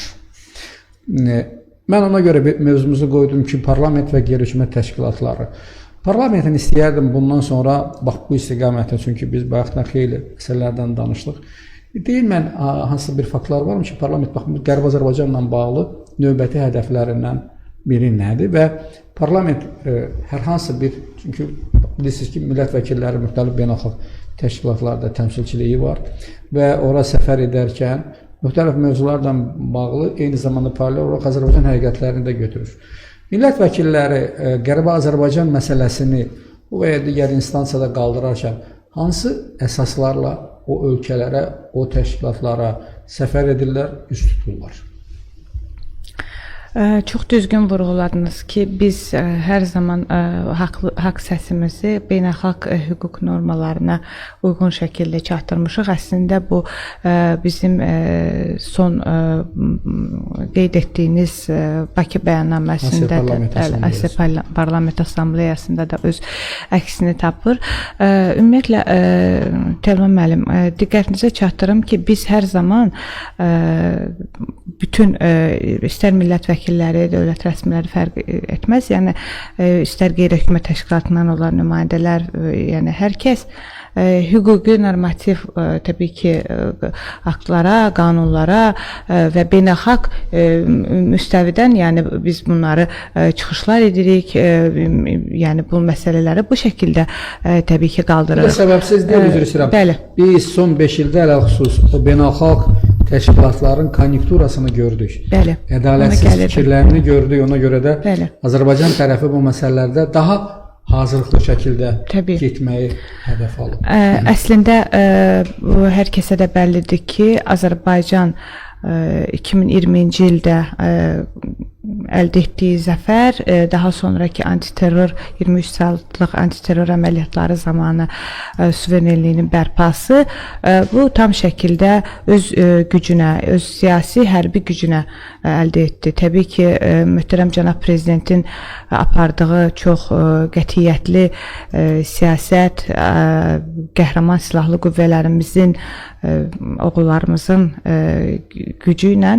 Mən ona görə bir mövzumuzu qoydum ki, parlament və qeyri-hökumət təşkilatları. Parlamentin istəyərdim bundan sonra bax bu istiqamətdə, çünki biz bayaqdan xeyli məsələlərdən danışdıq. Deyil mən hansısa bir faktlar varmı ki, parlament bax Qərbi Azərbaycanla bağlı növbəti hədəflərindən biri nədir və parlament hər hansı bir, çünki bilirsiniz ki, millət vəkilləri müxtəlif beynəlxalq təşkilatlarda təmsilçiliyi var və ora səfər edərkən müxtəlif mövzularla bağlı eyni zamanda paralel olaraq Azərbaycan həqiqətlərini də götürür. Millət vəkilləri Qərbi Azərbaycan məsələsini bu və ya digər instansiyada qaldırarkən hansı əsaslarla o ölkələrə, o təşkilatlara səfər edirlər, üst tuturlar? Çox düzgün vurğuladınız ki, biz hər zaman haqq səsimizi beynəlxalq hüquq normalarına uyğun şəkildə çatdırmışıq. Əslində bu bizim son qeyd etdiyiniz Bakı bəyannaməsində də, Asiya Parlament Assambleyasında da öz əksini tapır. Ümumiyyətlə, Telman müəllim, diqqətinizə çatdırım ki, biz hər zaman bütün istər millət vəkilləri, dövlət rəsmiləri fərq etməz. Yəni istər qeyri-hökumət təşkilatından olan nümayəndələr, yəni hər kəs hüquqi normativ təbii ki, aktlara, qanunlara və beynəlxalq müstəvidən, yəni biz bunları çıxışlar edirik, yəni bu məsələləri bu şəkildə təbii ki, qaldırırıq. Bu da səbəbsiz deyil, üzr istəyirəm. Bəli. Biz son 5 ildə ələlxüsus o beynəlxalq təşkilatların konjunkturasını gördük. Bəli. Ədalətsiz fikirlərini gördük. Ona görə də Bəli. Azərbaycan tərəfi bu məsələlərdə daha hazırlıqlı şəkildə Təbii. getməyi hədəf alıb. Əslində hər kəsə də bəllidir ki, Azərbaycan 2020-ci ildə əldə etdiyi zəfər, daha sonraki antiterror 23 saatlıq antiterror əməliyyatları zamanı suverenliyinin bərpası, bu tam şəkildə öz gücünə, öz siyasi hərbi gücünə əldə etdi. Təbii ki, möhtərəm cənab prezidentin apardığı çox qətiyyətli siyasət, qəhrəman silahlı qüvvələrimizin, oğullarımızın gücü ilə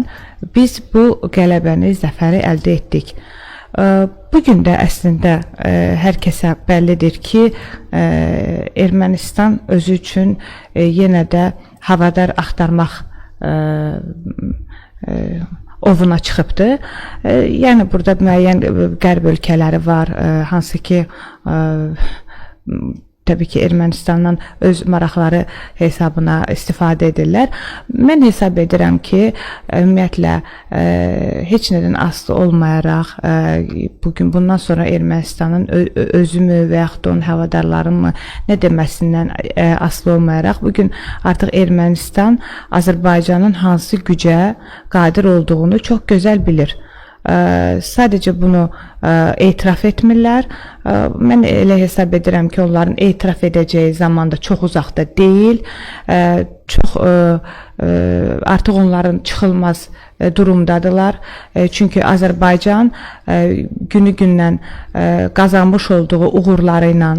biz bu qələbəni, zəfəri əldə etdik. Bu gün də əslində hər kəsə bəllidir ki, Ermənistan özü üçün yenə də havadar axtarmaq ovuna çıxıbdır. Yəni burada müəyyən qərb ölkələri var, hansı ki təbii ki, Ermənistandan öz maraqları hesabına istifadə edirlər. Mən hesab edirəm ki, ümumiyyətlə heç nədən asılı olmayaraq bugün bundan sonra Ermənistanın özümü və yaxud da onun havadarlarını nə deməsindən asılı olmayaraq bugün artıq Ermənistan Azərbaycanın hansı gücə qadir olduğunu çox gözəl bilir. Sadəcə bunu etiraf etmirlər. Mən elə hesab edirəm ki, onların etiraf edəcəyi zamanda çox uzaqda deyil. Çox artıq onların çıxılmaz durumdadılar. Çünki Azərbaycan günü-gündən qazanmış olduğu uğurları ilə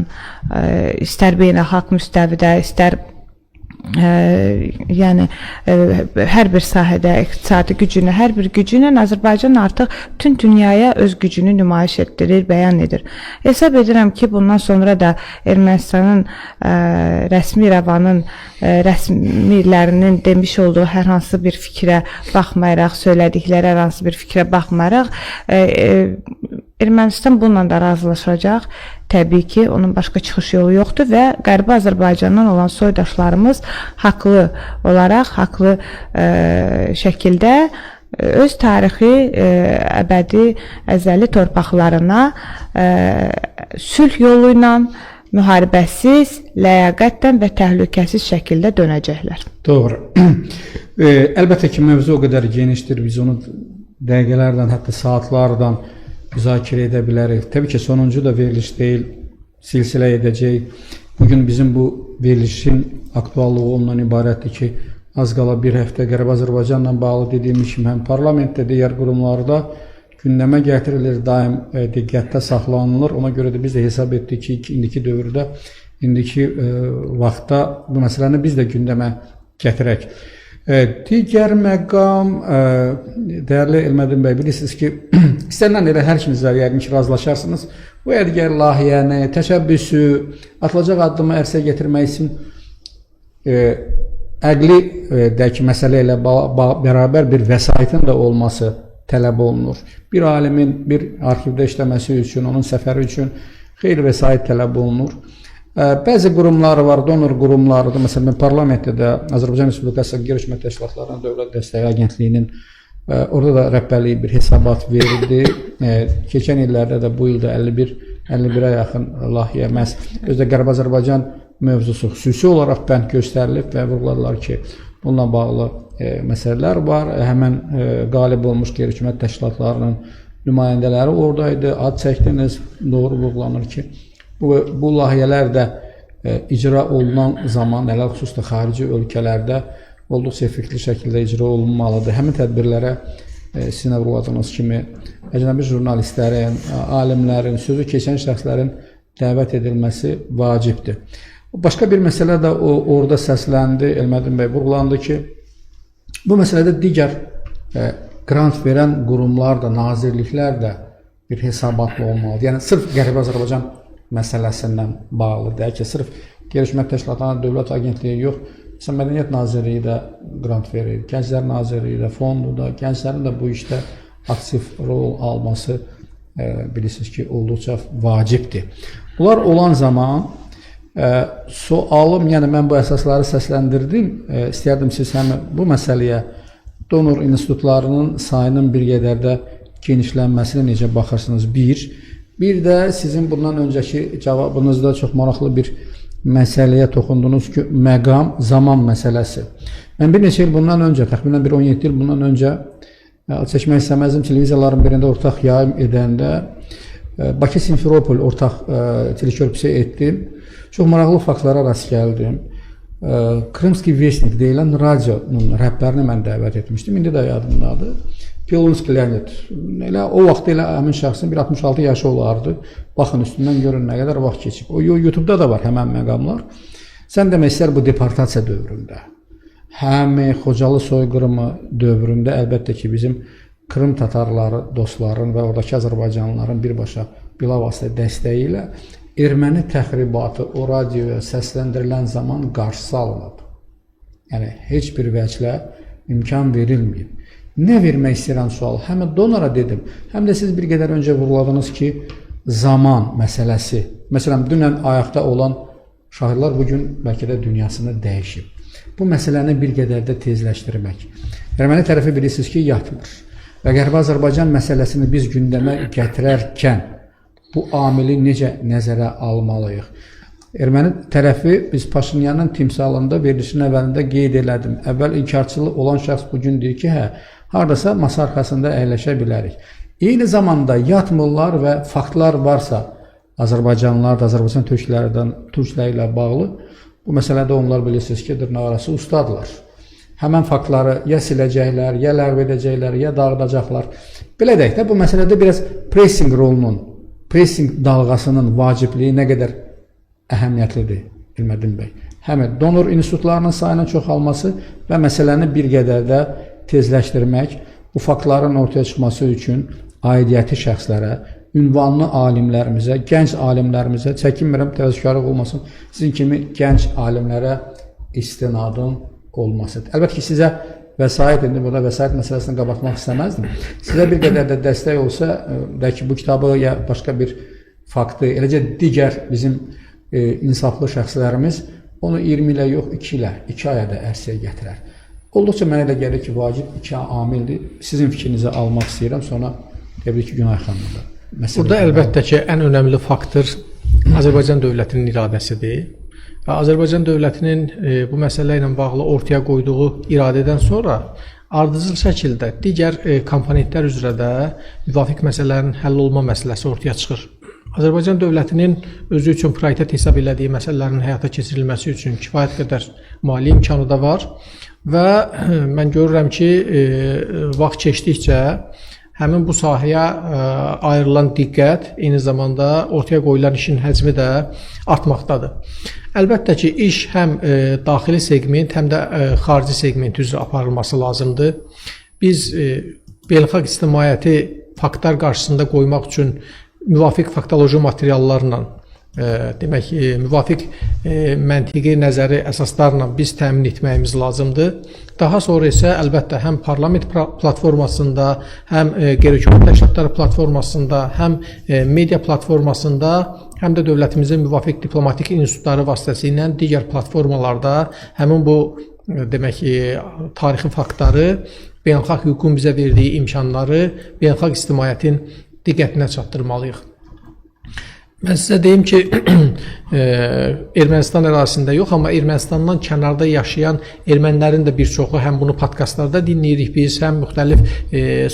istər beynəlxalq müstəvidə, istər yəni hər bir sahədə iqtisadi gücünü, hər bir gücü ilə Azərbaycan artıq bütün dünyaya öz gücünü nümayiş etdirir, bəyan edir. Hesab edirəm ki, bundan sonra da Ermənistanın rəsmi rəvanın rəsmilərinin demiş olduğu hər hansı bir fikrə baxmayaraq, söylədikləri hər hansı bir fikrə baxmayaraq Ermənistan bununla da razılaşacaq. Təbii ki, onun başqa çıxış yolu yoxdur və Qərbi Azərbaycandan olan soydaşlarımız haqlı olaraq, haqlı şəkildə öz tarixi əbədi əzəli torpaqlarına sülh yolu ilə, müharibəsiz, ləyaqətlə və təhlükəsiz şəkildə dönəcəklər. Doğru. Əlbəttə ki, mövzu o qədər genişdir, biz onu dəqiqələrdən, hətta saatlardan müzakirə edə bilərik. Təbii ki, sonuncu da veriliş deyil, silsilə edəcək. Bugün bizim bu verilişin aktuallığı ondan ibarətdir ki, az qala bir həftə Qərbi Azərbaycanla bağlı dediyimiz kimi həm parlamentdə, digər qurumlarda gündəmə gətirilir, daim diqqətdə saxlanılır. Ona görə də biz də hesab etdik ki, indiki dövrdə, indiki vaxtda bu məsələni biz də gündəmə gətirək. Digər məqam, dəyərli Elmədin bəy, bilirsiniz ki, istənilən elə hər ikinizlər yəqin ki, razılaşarsınız. Bu digər layihəni, təşəbbüsü, atılacaq addımı ərsəyə gətirmək üçün əqli dəki məsələ ilə bərabər bir vəsaitin də olması tələb olunur. Bir alimin bir arxivdə işləməsi üçün, onun səfəri üçün xeyli vəsait tələb olunur. Bəzi qurumlar var, donor qurumlarıdır. Məsələn, parlamentdə də Azərbaycan Respublikası Qeyri-Hökumət Təşkilatlarının Dövlət Dəstəyi Agentliyinin orada da rəhbərliyi bir hesabat verildi. Keçən illərdə də bu ildə 51-ə yaxın layihə məhz özdə Qərbi Azərbaycan mövzusu xüsusi olaraq bənd göstərilib və vurğuladılar ki, bununla bağlı məsələlər var. Həmən qalib olmuş qeyri-hökumət təşkilatlarının nümayəndələri oradaydı. Ad çəkdiniz, doğru vurğulanır ki, bu layihələr də icra olunan zaman, ələlxüsus da xarici ölkələrdə olduqca effektli şəkildə icra olunmalıdır. Həmin tədbirlərə sizin vurğuladığınız kimi əcnəbi jurnalistlərin, alimlərin, sözü keçən şəxslərin dəvət edilməsi vacibdir. Başqa bir məsələ də orada səsləndi, Elmədin bəy vurğulandı ki, bu məsələdə digər qrant verən qurumlar da, nazirliklər də bir hesabatlı olmalıdır. Yəni, sırf Qərbi Azərbaycan məsələsindən bağlı deyək ki, sırf Qeyri-Hökumət Təşkilatlarının Dövlət Agentliyi yox, məsələn, Mədəniyyət Nazirliyi də qrant verir, Gənclər Nazirliyi də, fondu da, gənclərin də bu işdə aktiv rol alması bilirsiniz ki, olduqca vacibdir. Bunlar olan zaman sualım, yəni mən bu əsasları səsləndirdim, istəyərdim siz həm bu məsələyə donor institutlarının sayının bir qədər də genişlənməsinə necə baxırsınız? Bir də sizin bundan öncəki cavabınızda çox maraqlı bir məsələyə toxundunuz ki, məqam, zaman məsələsi. Mən bir neçə il bundan öncə, təxminən bir 17 il bundan öncə çəkmək istəməzdim, televiziyaların birində ortaq yayım edəndə Bakı Simferopol ortaq telekörpüsü etdim. Çox maraqlı faktlara rast gəldim. Krımski Vesnik deyilən radionun rəhbərini mən dəvət etmişdim. İndi də yadımdadır. Pilunski Leonid. Elə o vaxt elə həmin şəxsin bir 66 yaşı olardı. Baxın üstündən görün nə qədər vaxt keçib. O YouTube-da da var həmən məqamlar. Sən demək istər bu deportasiya dövründə, həm Xocalı soyqırımı dövründə əlbəttə ki, bizim Krım tatarları dostların və oradakı azərbaycanlıların birbaşa bilavasitə dəstəyi ilə erməni təxribatı o radioya səsləndirilən zaman qarşısı alınıb. Yəni, heç bir vəclə imkan verilməyib. Nə vermək istəyirəm sual? Həm donora dedim, həm də siz bir qədər öncə vurğuladınız ki, zaman məsələsi. Məsələn, dünən ayaqda olan şahidlər bugün bəlkə də dünyasını dəyişib. Bu məsələni bir qədər də tezləşdirmək. Erməni tərəfi bilirsiniz ki, yatmır. Və Qərbi Azərbaycan məsələsini biz gündəmə gətirərkən bu amili necə nəzərə almalıyıq? Erməni tərəfi biz Paşinyanın timsalında verilişin əvvəlində qeyd elədim. Əvvəl inkarçılı olan şəxs bugün deyir ki, hə, haradasa masa arxasında əyləşə bilərik. Eyni zamanda yatmırlar və faktlar varsa Azərbaycanlılar da, Azərbaycan türkləri ilə bağlı bu məsələdə onlar bilirsiniz ki, dırnaqarası ustadırlar. Həmən faktları ya siləcəklər, ya ləğv edəcəklər, ya dağıdacaqlar. Belə deyək də, bu məsələdə biraz pressing rolunun, pressing dalğasının vacibliyi nə qədər əhəmiyyətlidir Elmədin bəy. Həm donor institutlarının sayının çoxalması və məsələni bir qədər də tezləşdirmək, bu faktların ortaya çıxması üçün aidiyyəti şəxslərə, ünvanlı alimlərimizə, gənc alimlərimizə, çəkinmirəm, təvəzzükarlıq olmasın, sizin kimi gənc alimlərə istinadın olmasıdır. Əlbəttə ki, sizə vəsait, indi burada vəsait məsələsini qabartmaq istəməzdim. Sizə bir qədər də dəstək olsa, deyək ki, bu kitabı ya başqa bir faktı, eləcə digər bizim insaflı şəxslərimiz onu 20 ilə yox, 2 ilə, 2 aya da ərsəyə gətirər. Olduqca mənə elə gəlir ki, vacib iki amildir. Sizin fikrinizi almaq istəyirəm, sonra təbii ki, Günay xanımın da. Burada əlbəttə ki, ən önəmli faktor Azərbaycan dövlətinin iradəsidir. Və Azərbaycan dövlətinin bu məsələ ilə bağlı ortaya qoyduğu iradədən sonra ardıcıl şəkildə digər komponentlər üzrə də müvafiq məsələlərin həll olma məsələsi ortaya çıxır. Azərbaycan dövlətinin özü üçün prioritet hesab elədiyi məsələlərin həyata keçirilməsi üçün kifayət qədər mali imkanı da var və mən görürəm ki, vaxt keçdikcə həmin bu sahəyə ayrılan diqqət, eyni zamanda ortaya qoyulan işin həcmi də artmaqdadır. Əlbəttə ki, iş həm daxili segment, həm də xarici segment üzrə aparılması lazımdır. Biz beynəlxalq ictimaiyyəti faktlar qarşısında qoymaq üçün müvafiq faktoloji materiallarla, demək, müvafiq məntiqi, nəzəri əsaslarla biz təmin etməyimiz lazımdır. Daha sonra isə əlbəttə həm parlament platformasında, həm qeyri-hökumət təşkilatları platformasında, həm media platformasında, həm də dövlətimizin müvafiq diplomatik institutları vasitəsilə digər platformalarda həmin bu demək, tarixi faktları, beynəlxalq hüququn bizə verdiyi imkanları beynəlxalq ictimaiyyətin diqqətinə çatdırmalıyıq. Mən sizə deyim ki, Ermənistan ərazisində yox, amma Ermənistandan kənarda yaşayan ermənilərin də bir çoxu, həm bunu podkastlarda dinləyirik biz, həm müxtəlif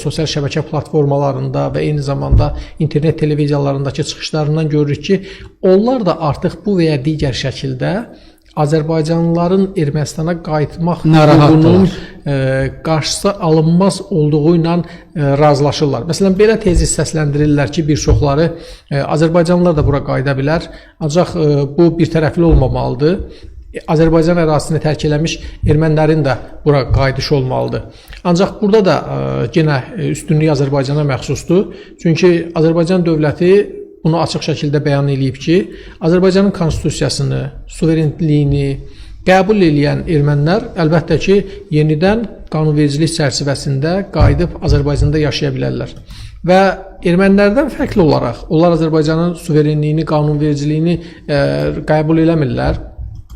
sosial şəbəkə platformalarında və eyni zamanda internet televiziyalarındakı çıxışlarından görürük ki, onlar da artıq bu və ya digər şəkildə Azərbaycanlıların Ermənistana qayıtmaq hüququnun qarşısı alınmaz olduğu ilə razılaşırlar. Məsələn, belə tezis səsləndirirlər ki, bir çoxları Azərbaycanlılar da bura qayıda bilər, ancaq bu bir tərəfli olmamalıdır. Azərbaycan ərazisini tərk eləmiş ermənilərin də bura qayıdışı olmalıdır. Ancaq burada da yenə üstünlük Azərbaycana məxsusdur. Çünki Azərbaycan dövləti bunu açıq şəkildə bəyan eləyib ki, Azərbaycanın konstitusiyasını, suverenliyini qəbul eləyən ermənilər əlbəttə ki, yenidən qanunvericilik çərçivəsində qayıdıb Azərbaycanda yaşaya bilərlər. Və ermənilərdən fərqli olaraq onlar Azərbaycanın suverenliyini, qanunvericiliyini qəbul eləmirlər.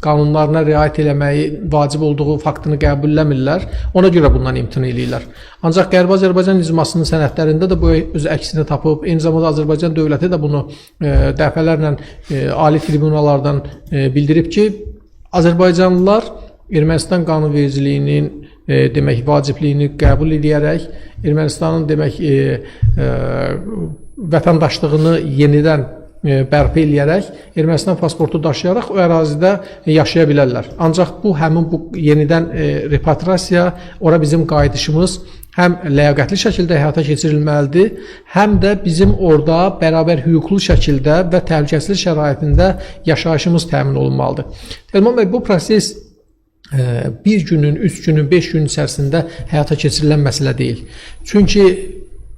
Qanunlarına riayət eləməyi vacib olduğu faktını qəbul eləmirlər. Ona görə bundan imtina eləyirlər. Ancaq Qərbi Azərbaycan icmasının sənədlərində də bu öz əksini tapıb. Eyni zamanda Azərbaycan dövləti də bunu dəfələrlə ali tribunallardan bildirib ki, Azərbaycanlılar Ermənistan qanunvericiliyinin demək vacibliyini qəbul edərək Ermənistanın demək vətəndaşlığını yenidən bərpa eləyərək Ermənistan pasportu daşıyaraq o ərazidə yaşaya bilərlər. Ancaq bu həmin bu yenidən repatriasiya, ora bizim qayıdışımız həm ləyaqətli şəkildə həyata keçirilməlidir, həm də bizim orada bərabər hüquqlu şəkildə və təhlükəsizlik şəraitində yaşayışımız təmin olunmalıdır. Telman bəy, bu proses bir günün, 3 günün, 5 günün içərisində həyata keçirilən məsələ deyil. Çünki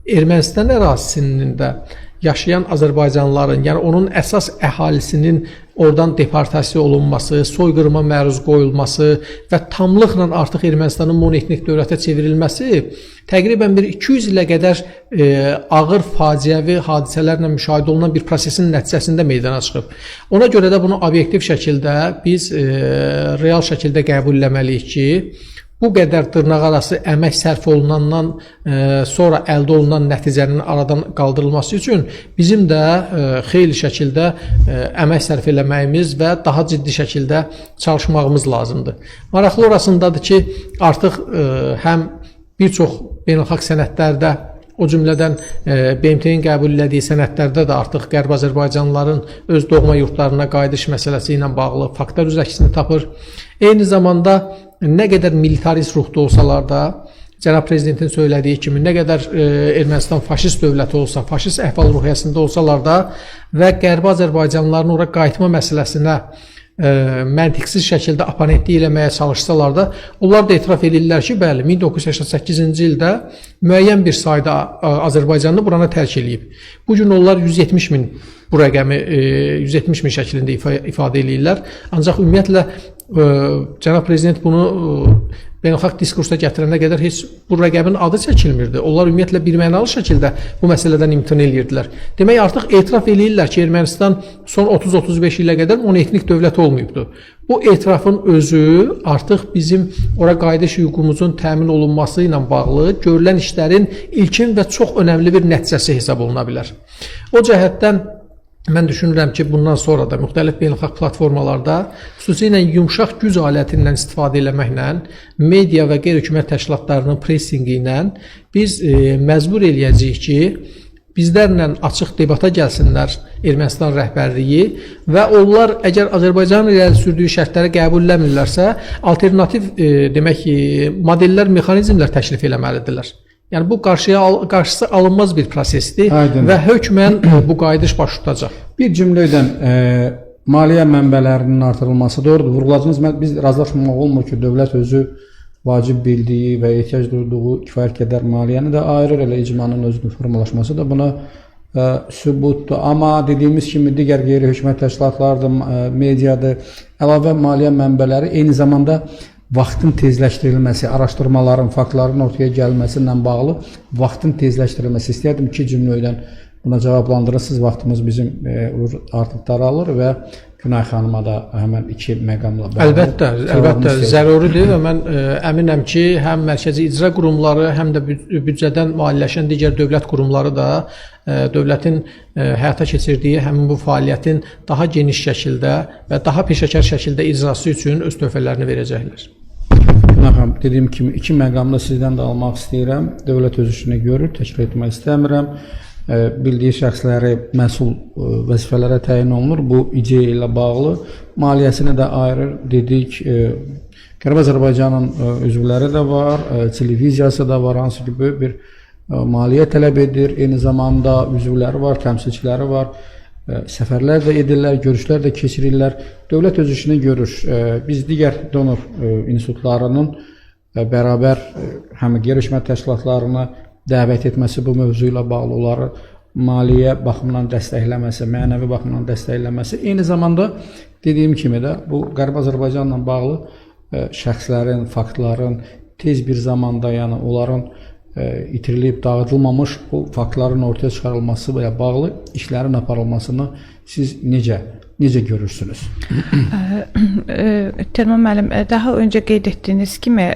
Ermənistan ərazisinin də yaşayan Azərbaycanlıların, yəni onun əsas əhalisinin oradan deportasiya olunması, soyqırıma məruz qoyulması və tamlıqla artıq Ermənistanın monoetnik dövlətə çevrilməsi təqribən bir 200 ilə qədər ağır faciəvi hadisələrlə müşahidə olunan bir prosesin nəticəsində meydana çıxıb. Ona görə də bunu obyektiv şəkildə biz real şəkildə qəbul eləməliyik ki, bu qədər dırnaqarası əmək sərf olunandan sonra əldə olunan nəticənin aradan qaldırılması üçün bizim də xeyli şəkildə əmək sərf eləməyimiz və daha ciddi şəkildə çalışmağımız lazımdır. Maraqlı orasındadır ki, artıq həm bir çox beynəlxalq sənədlərdə, o cümlədən BMT-nin qəbul elədiyi sənədlərdə də artıq Qərbi Azərbaycanlıların öz doğma yurtlarına qayıdış məsələsi ilə bağlı faktlar öz əksini tapır. Eyni zamanda nə qədər militarist ruhda olsalar da, cənab prezidentin söylədiyi kimi, nə qədər Ermənistan faşist dövləti olsa, faşist əhval-ruhiyyəsində olsalar da və Qərbi Azərbaycanlıların ora qayıtma məsələsinə məntiqsiz şəkildə oponentlik eləməyə çalışsalar da, onlar da etiraf edirlər ki, bəli, 1988-ci ildə müəyyən bir sayda Azərbaycanlı buranı tərk eləyib. Bu gün onlar 170 min bu rəqəmi 170 min şəklində ifadə eləyirlər. Ancaq ümumiyyətlə cənab prezident bunu beynəlxalq diskursa gətirənə qədər heç bu rəqəmin adı çəkilmirdi. Onlar ümumiyyətlə birmənalı şəkildə bu məsələdən imtina eləyirdilər. Demək, artıq etiraf eləyirlər ki, Ermənistan son 30-35 ilə qədər monoetnik dövlət olmayıbdı. Bu etirafın özü artıq bizim ora qayıdış hüququmuzun təmin olunması ilə bağlı görülən işlərin ilkin və çox önəmli bir nəticəsi hesab oluna bilər. O cəhətdən mən düşünürəm ki, bundan sonra da müxtəlif beynəlxalq platformalarda xüsusilə yumşaq güc alətindən istifadə eləməklə, media və qeyri-hökumət təşkilatlarının pressinqi ilə biz məcbur eləyəcəyik ki, bizlərlə açıq debata gəlsinlər Ermənistan rəhbərliyi və onlar əgər Azərbaycanın irəli sürdüyü şərtləri qəbul eləmirlərsə, alternativ demək ki, modellər, mexanizmlər təklif eləməlidirlər. Yəni bu qarşısı alınmaz bir prosesdir. Aydın. Və hökmən bu qayıdış baş tutacaq. Bir cümlə ilə maliyyə mənbələrinin artırılması doğrudur. Vurğuladınız, biz razılaşmamaq olmur ki, dövlət özü vacib bildiyi və ehtiyac duyduğu kifayət qədər maliyyəni də ayırır, elə icmanın özünün formalaşması da buna sübutdur. Amma dediyimiz kimi digər qeyri-hökumət təşkilatlardır, mediadır, əlavə maliyyə mənbələri eyni zamanda vaxtın tezləşdirilməsi, araşdırmaların, faktların ortaya gəlməsi ilə bağlı vaxtın tezləşdirilməsi. İstəyərdim iki cümlə ilə buna cavablandırırsınız. Vaxtımız bizim artıq daralır və Günay xanıma da həmən iki məqamla bağlı. Əlbəttə, əlbəttə zəruridir və mən əminəm ki, həm mərkəzi icra qurumları, həm də büdcədən maliyyələşən digər dövlət qurumları da dövlətin həyata keçirdiyi həmin bu fəaliyyətin daha geniş şəkildə və daha peşəkar şəkildə icrası üçün öz töhfələrini verəcəklər. Günay xanım, dediyim kimi iki məqamda sizdən də almaq istəyirəm. Dövlət öz işini görür, təkrar etmək istəmirəm. Bildiyi şəxsləri məsul vəzifələrə təyin olunur. Bu ideya ilə bağlı maliyyəsini də ayırır. Dedik, Qərbi Azərbaycanın üzvləri də var, televiziyası da var, hansı ki böyük bir maliyyə tələb edir. Eyni zamanda üzvləri var, təmsilçiləri var. Səfərlər də edirlər, görüşlər də keçirirlər. Dövlət öz işini görür. Biz digər donor institutlarının bərabər həm qeyri-hökumət təşkilatlarını dəvət etməsi, bu mövzu ilə bağlı onları maliyyə baxımından dəstəkləməsi, mənəvi baxımdan dəstəkləməsi, eyni zamanda dediyim kimi də bu Qərbi Azərbaycanla bağlı şəxslərin, faktların tez bir zamanda, yəni onların itirilib dağıdılmamış bu faktların ortaya çıxarılması ilə bağlı işlərin aparılmasını siz necə görürsünüz? Telman müəllim, daha öncə qeyd etdiyiniz kimi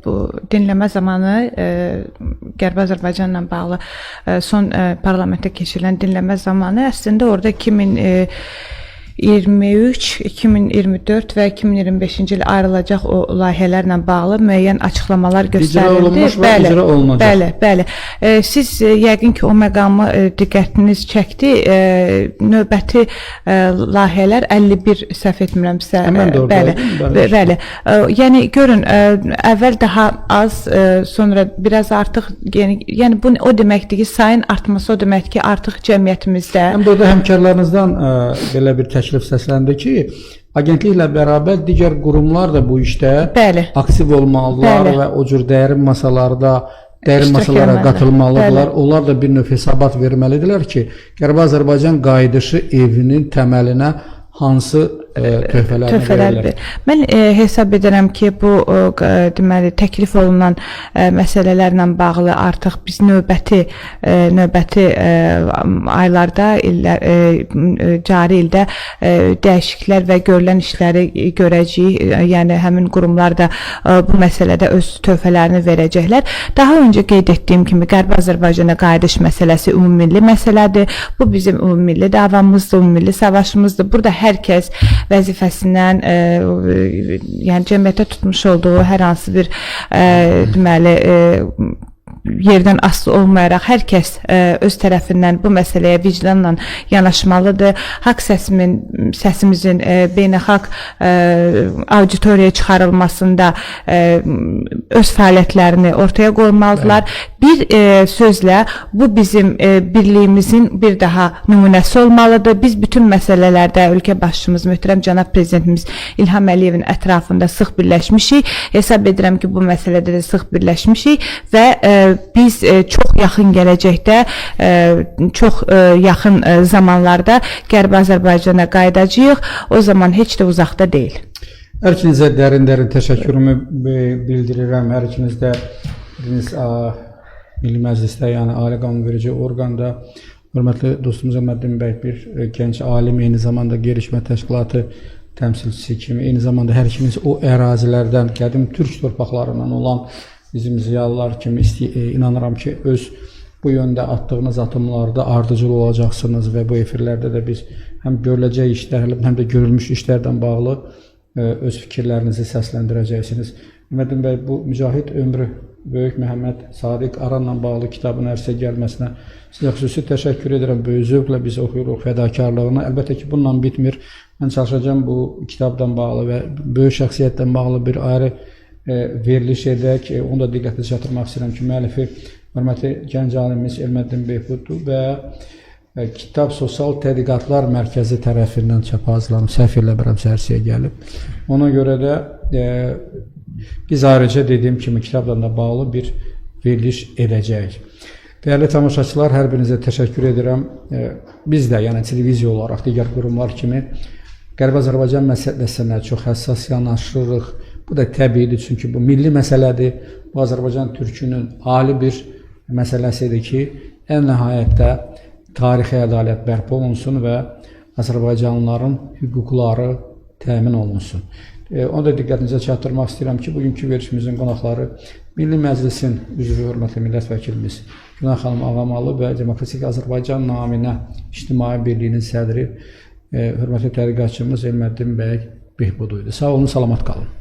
bu dinləmə zamanı Qərbi Azərbaycanla bağlı son parlamentdə keçirilən dinləmə zamanı əslində orada 2023, 2024 və 2025-ci il ayrılacaq o layihələrlə bağlı müəyyən açıqlamalar göstərildi. İcra olunmuş və icra olunacaq. Bəli, bəli. Siz yəqin ki, o məqamı diqqətiniz çəkdi. Növbəti layihələr 51, səhv etmirəmsə. Mən də oradaydım. Bəli, bəli. Yəni görün, əvvəl daha az, sonra biraz artıq, yəni bu o deməkdir ki, sayın artması o deməkdir ki, artıq cəmiyyətimizdə. Həm də orada həmkarlarınızdan belə bir təklif səsləndi ki, agentliklə bərabər digər qurumlar da bu işdə bəli, aktiv olmalıdırlar, bəli, və o cür dəyərli masalarda, dəyərli masalara qatılmalıdırlar. Bəli. Onlar da bir növ hesabat verməlidirlər ki, Qərbi Azərbaycan qayıdışı evinin təməlinə hansı töhfələr verirlər? Mən hesab edirəm ki, bu deməli təklif olunan məsələlərlə bağlı artıq biz növbəti aylarda, illər, cari ildə dəyişikliklər və görülən işləri görəcəyik. Yəni həmin qurumlar da bu məsələdə öz töhfələrini verəcəklər. Daha öncə qeyd etdiyim kimi Qərbi Azərbaycana qayıdış məsələsi ümummilli məsələdir. Bu bizim ümummilli davamızdır, ümummilli savaşımızdır. Burada hər kəs vəzifəsindən, yəni cəmiyyətə tutmuş olduğu hər hansı bir deməli yerdən asılı olmayaraq hər kəs öz tərəfindən bu məsələyə vicdanla yanaşmalıdır. Haqq səsimizin beynəlxalq auditoriyaya çıxarılmasında öz fəaliyyətlərini ortaya qoymalıdırlar. Bir sözlə bu bizim birliyimizin bir daha nümunəsi olmalıdır. Biz bütün məsələlərdə ölkə başçımız, möhtərəm cənab prezidentimiz İlham Əliyevin ətrafında sıx birləşmişik. Hesab edirəm ki, bu məsələdə də sıx birləşmişik və biz çox yaxın gələcəkdə, çox yaxın zamanlarda Qərbi Azərbaycana qayıdacağıq. O zaman heç də uzaqda deyil. Hər ikinizə dərin-dərin təşəkkürümü bildirirəm. Hər ikiniz də biriniz Milli Məclisdə, yəni Ali Qanunverici orqanda, hörmətli dostumuz Elməddin bəy bir gənc alim, eyni zamanda Qeyri-Hökumət Təşkilatı təmsilçisi kimi, eyni zamanda hər ikimiz o ərazilərdən, qədim türk torpaqlarından olan bizim ziyalılar kimi inanıram ki, öz bu yöndə atdığınız addımlarda ardıcıl olacaqsınız və bu efirlərdə də biz həm görüləcək işlər, həm də görülmüş işlərdən bağlı öz fikirlərinizi səsləndirəcəksiniz. Elməddin bəy, bu Mücahid ömrü Böyük Məhəmməd Sadiq Aranla bağlı kitabın ərsəyə gəlməsinə sizə xüsusi təşəkkür edirəm. Böyük zövqlə biz oxuyuruq fədakarlığını. Əlbəttə ki, bununla bitmir. Mən çalışacağam bu kitabdan bağlı və böyük şəxsiyyətdən bağlı bir ayrı veriliş edək. Onu da diqqətə çatdırmaq istəyirəm ki, müəllifi hörmətli gənc alimimiz Elməddin Behbuddur və Kitab Sosial Tədqiqatlar Mərkəzi tərəfindən çapa hazırlanıb, səhv eləmirəmsə ərsəyə gəlib. Ona görə də biz ayrıca dediyim kimi kitabla da bağlı bir veriliş edəcəyik. Dəyərli tamaşaçılar, hər birinizə təşəkkür edirəm. Biz də, yəni televiziya olaraq, digər qurumlar kimi Qərbi Azərbaycan məsələsinə çox həssas yanaşırıq. Bu da təbiidir, çünki bu milli məsələdir. Bu Azərbaycan türkünün ali bir məsələsidir ki, ən nəhayətdə tarixi ədalət bərpa olunsun və Azərbaycanlıların hüquqları təmin olunsun. Onu da diqqətinizə çatdırmaq istəyirəm ki, bugünkü verilişimizin qonaqları Milli Məclisin üzvü hörmətli millət vəkilimiz Günay xanım Ağamalı və Demokratik Azərbaycan naminə İctimai Birliyinin sədri hörmətli tədqiqatçımız Elməddin bəy Behbud idi. Sağ olun, salamat qalın.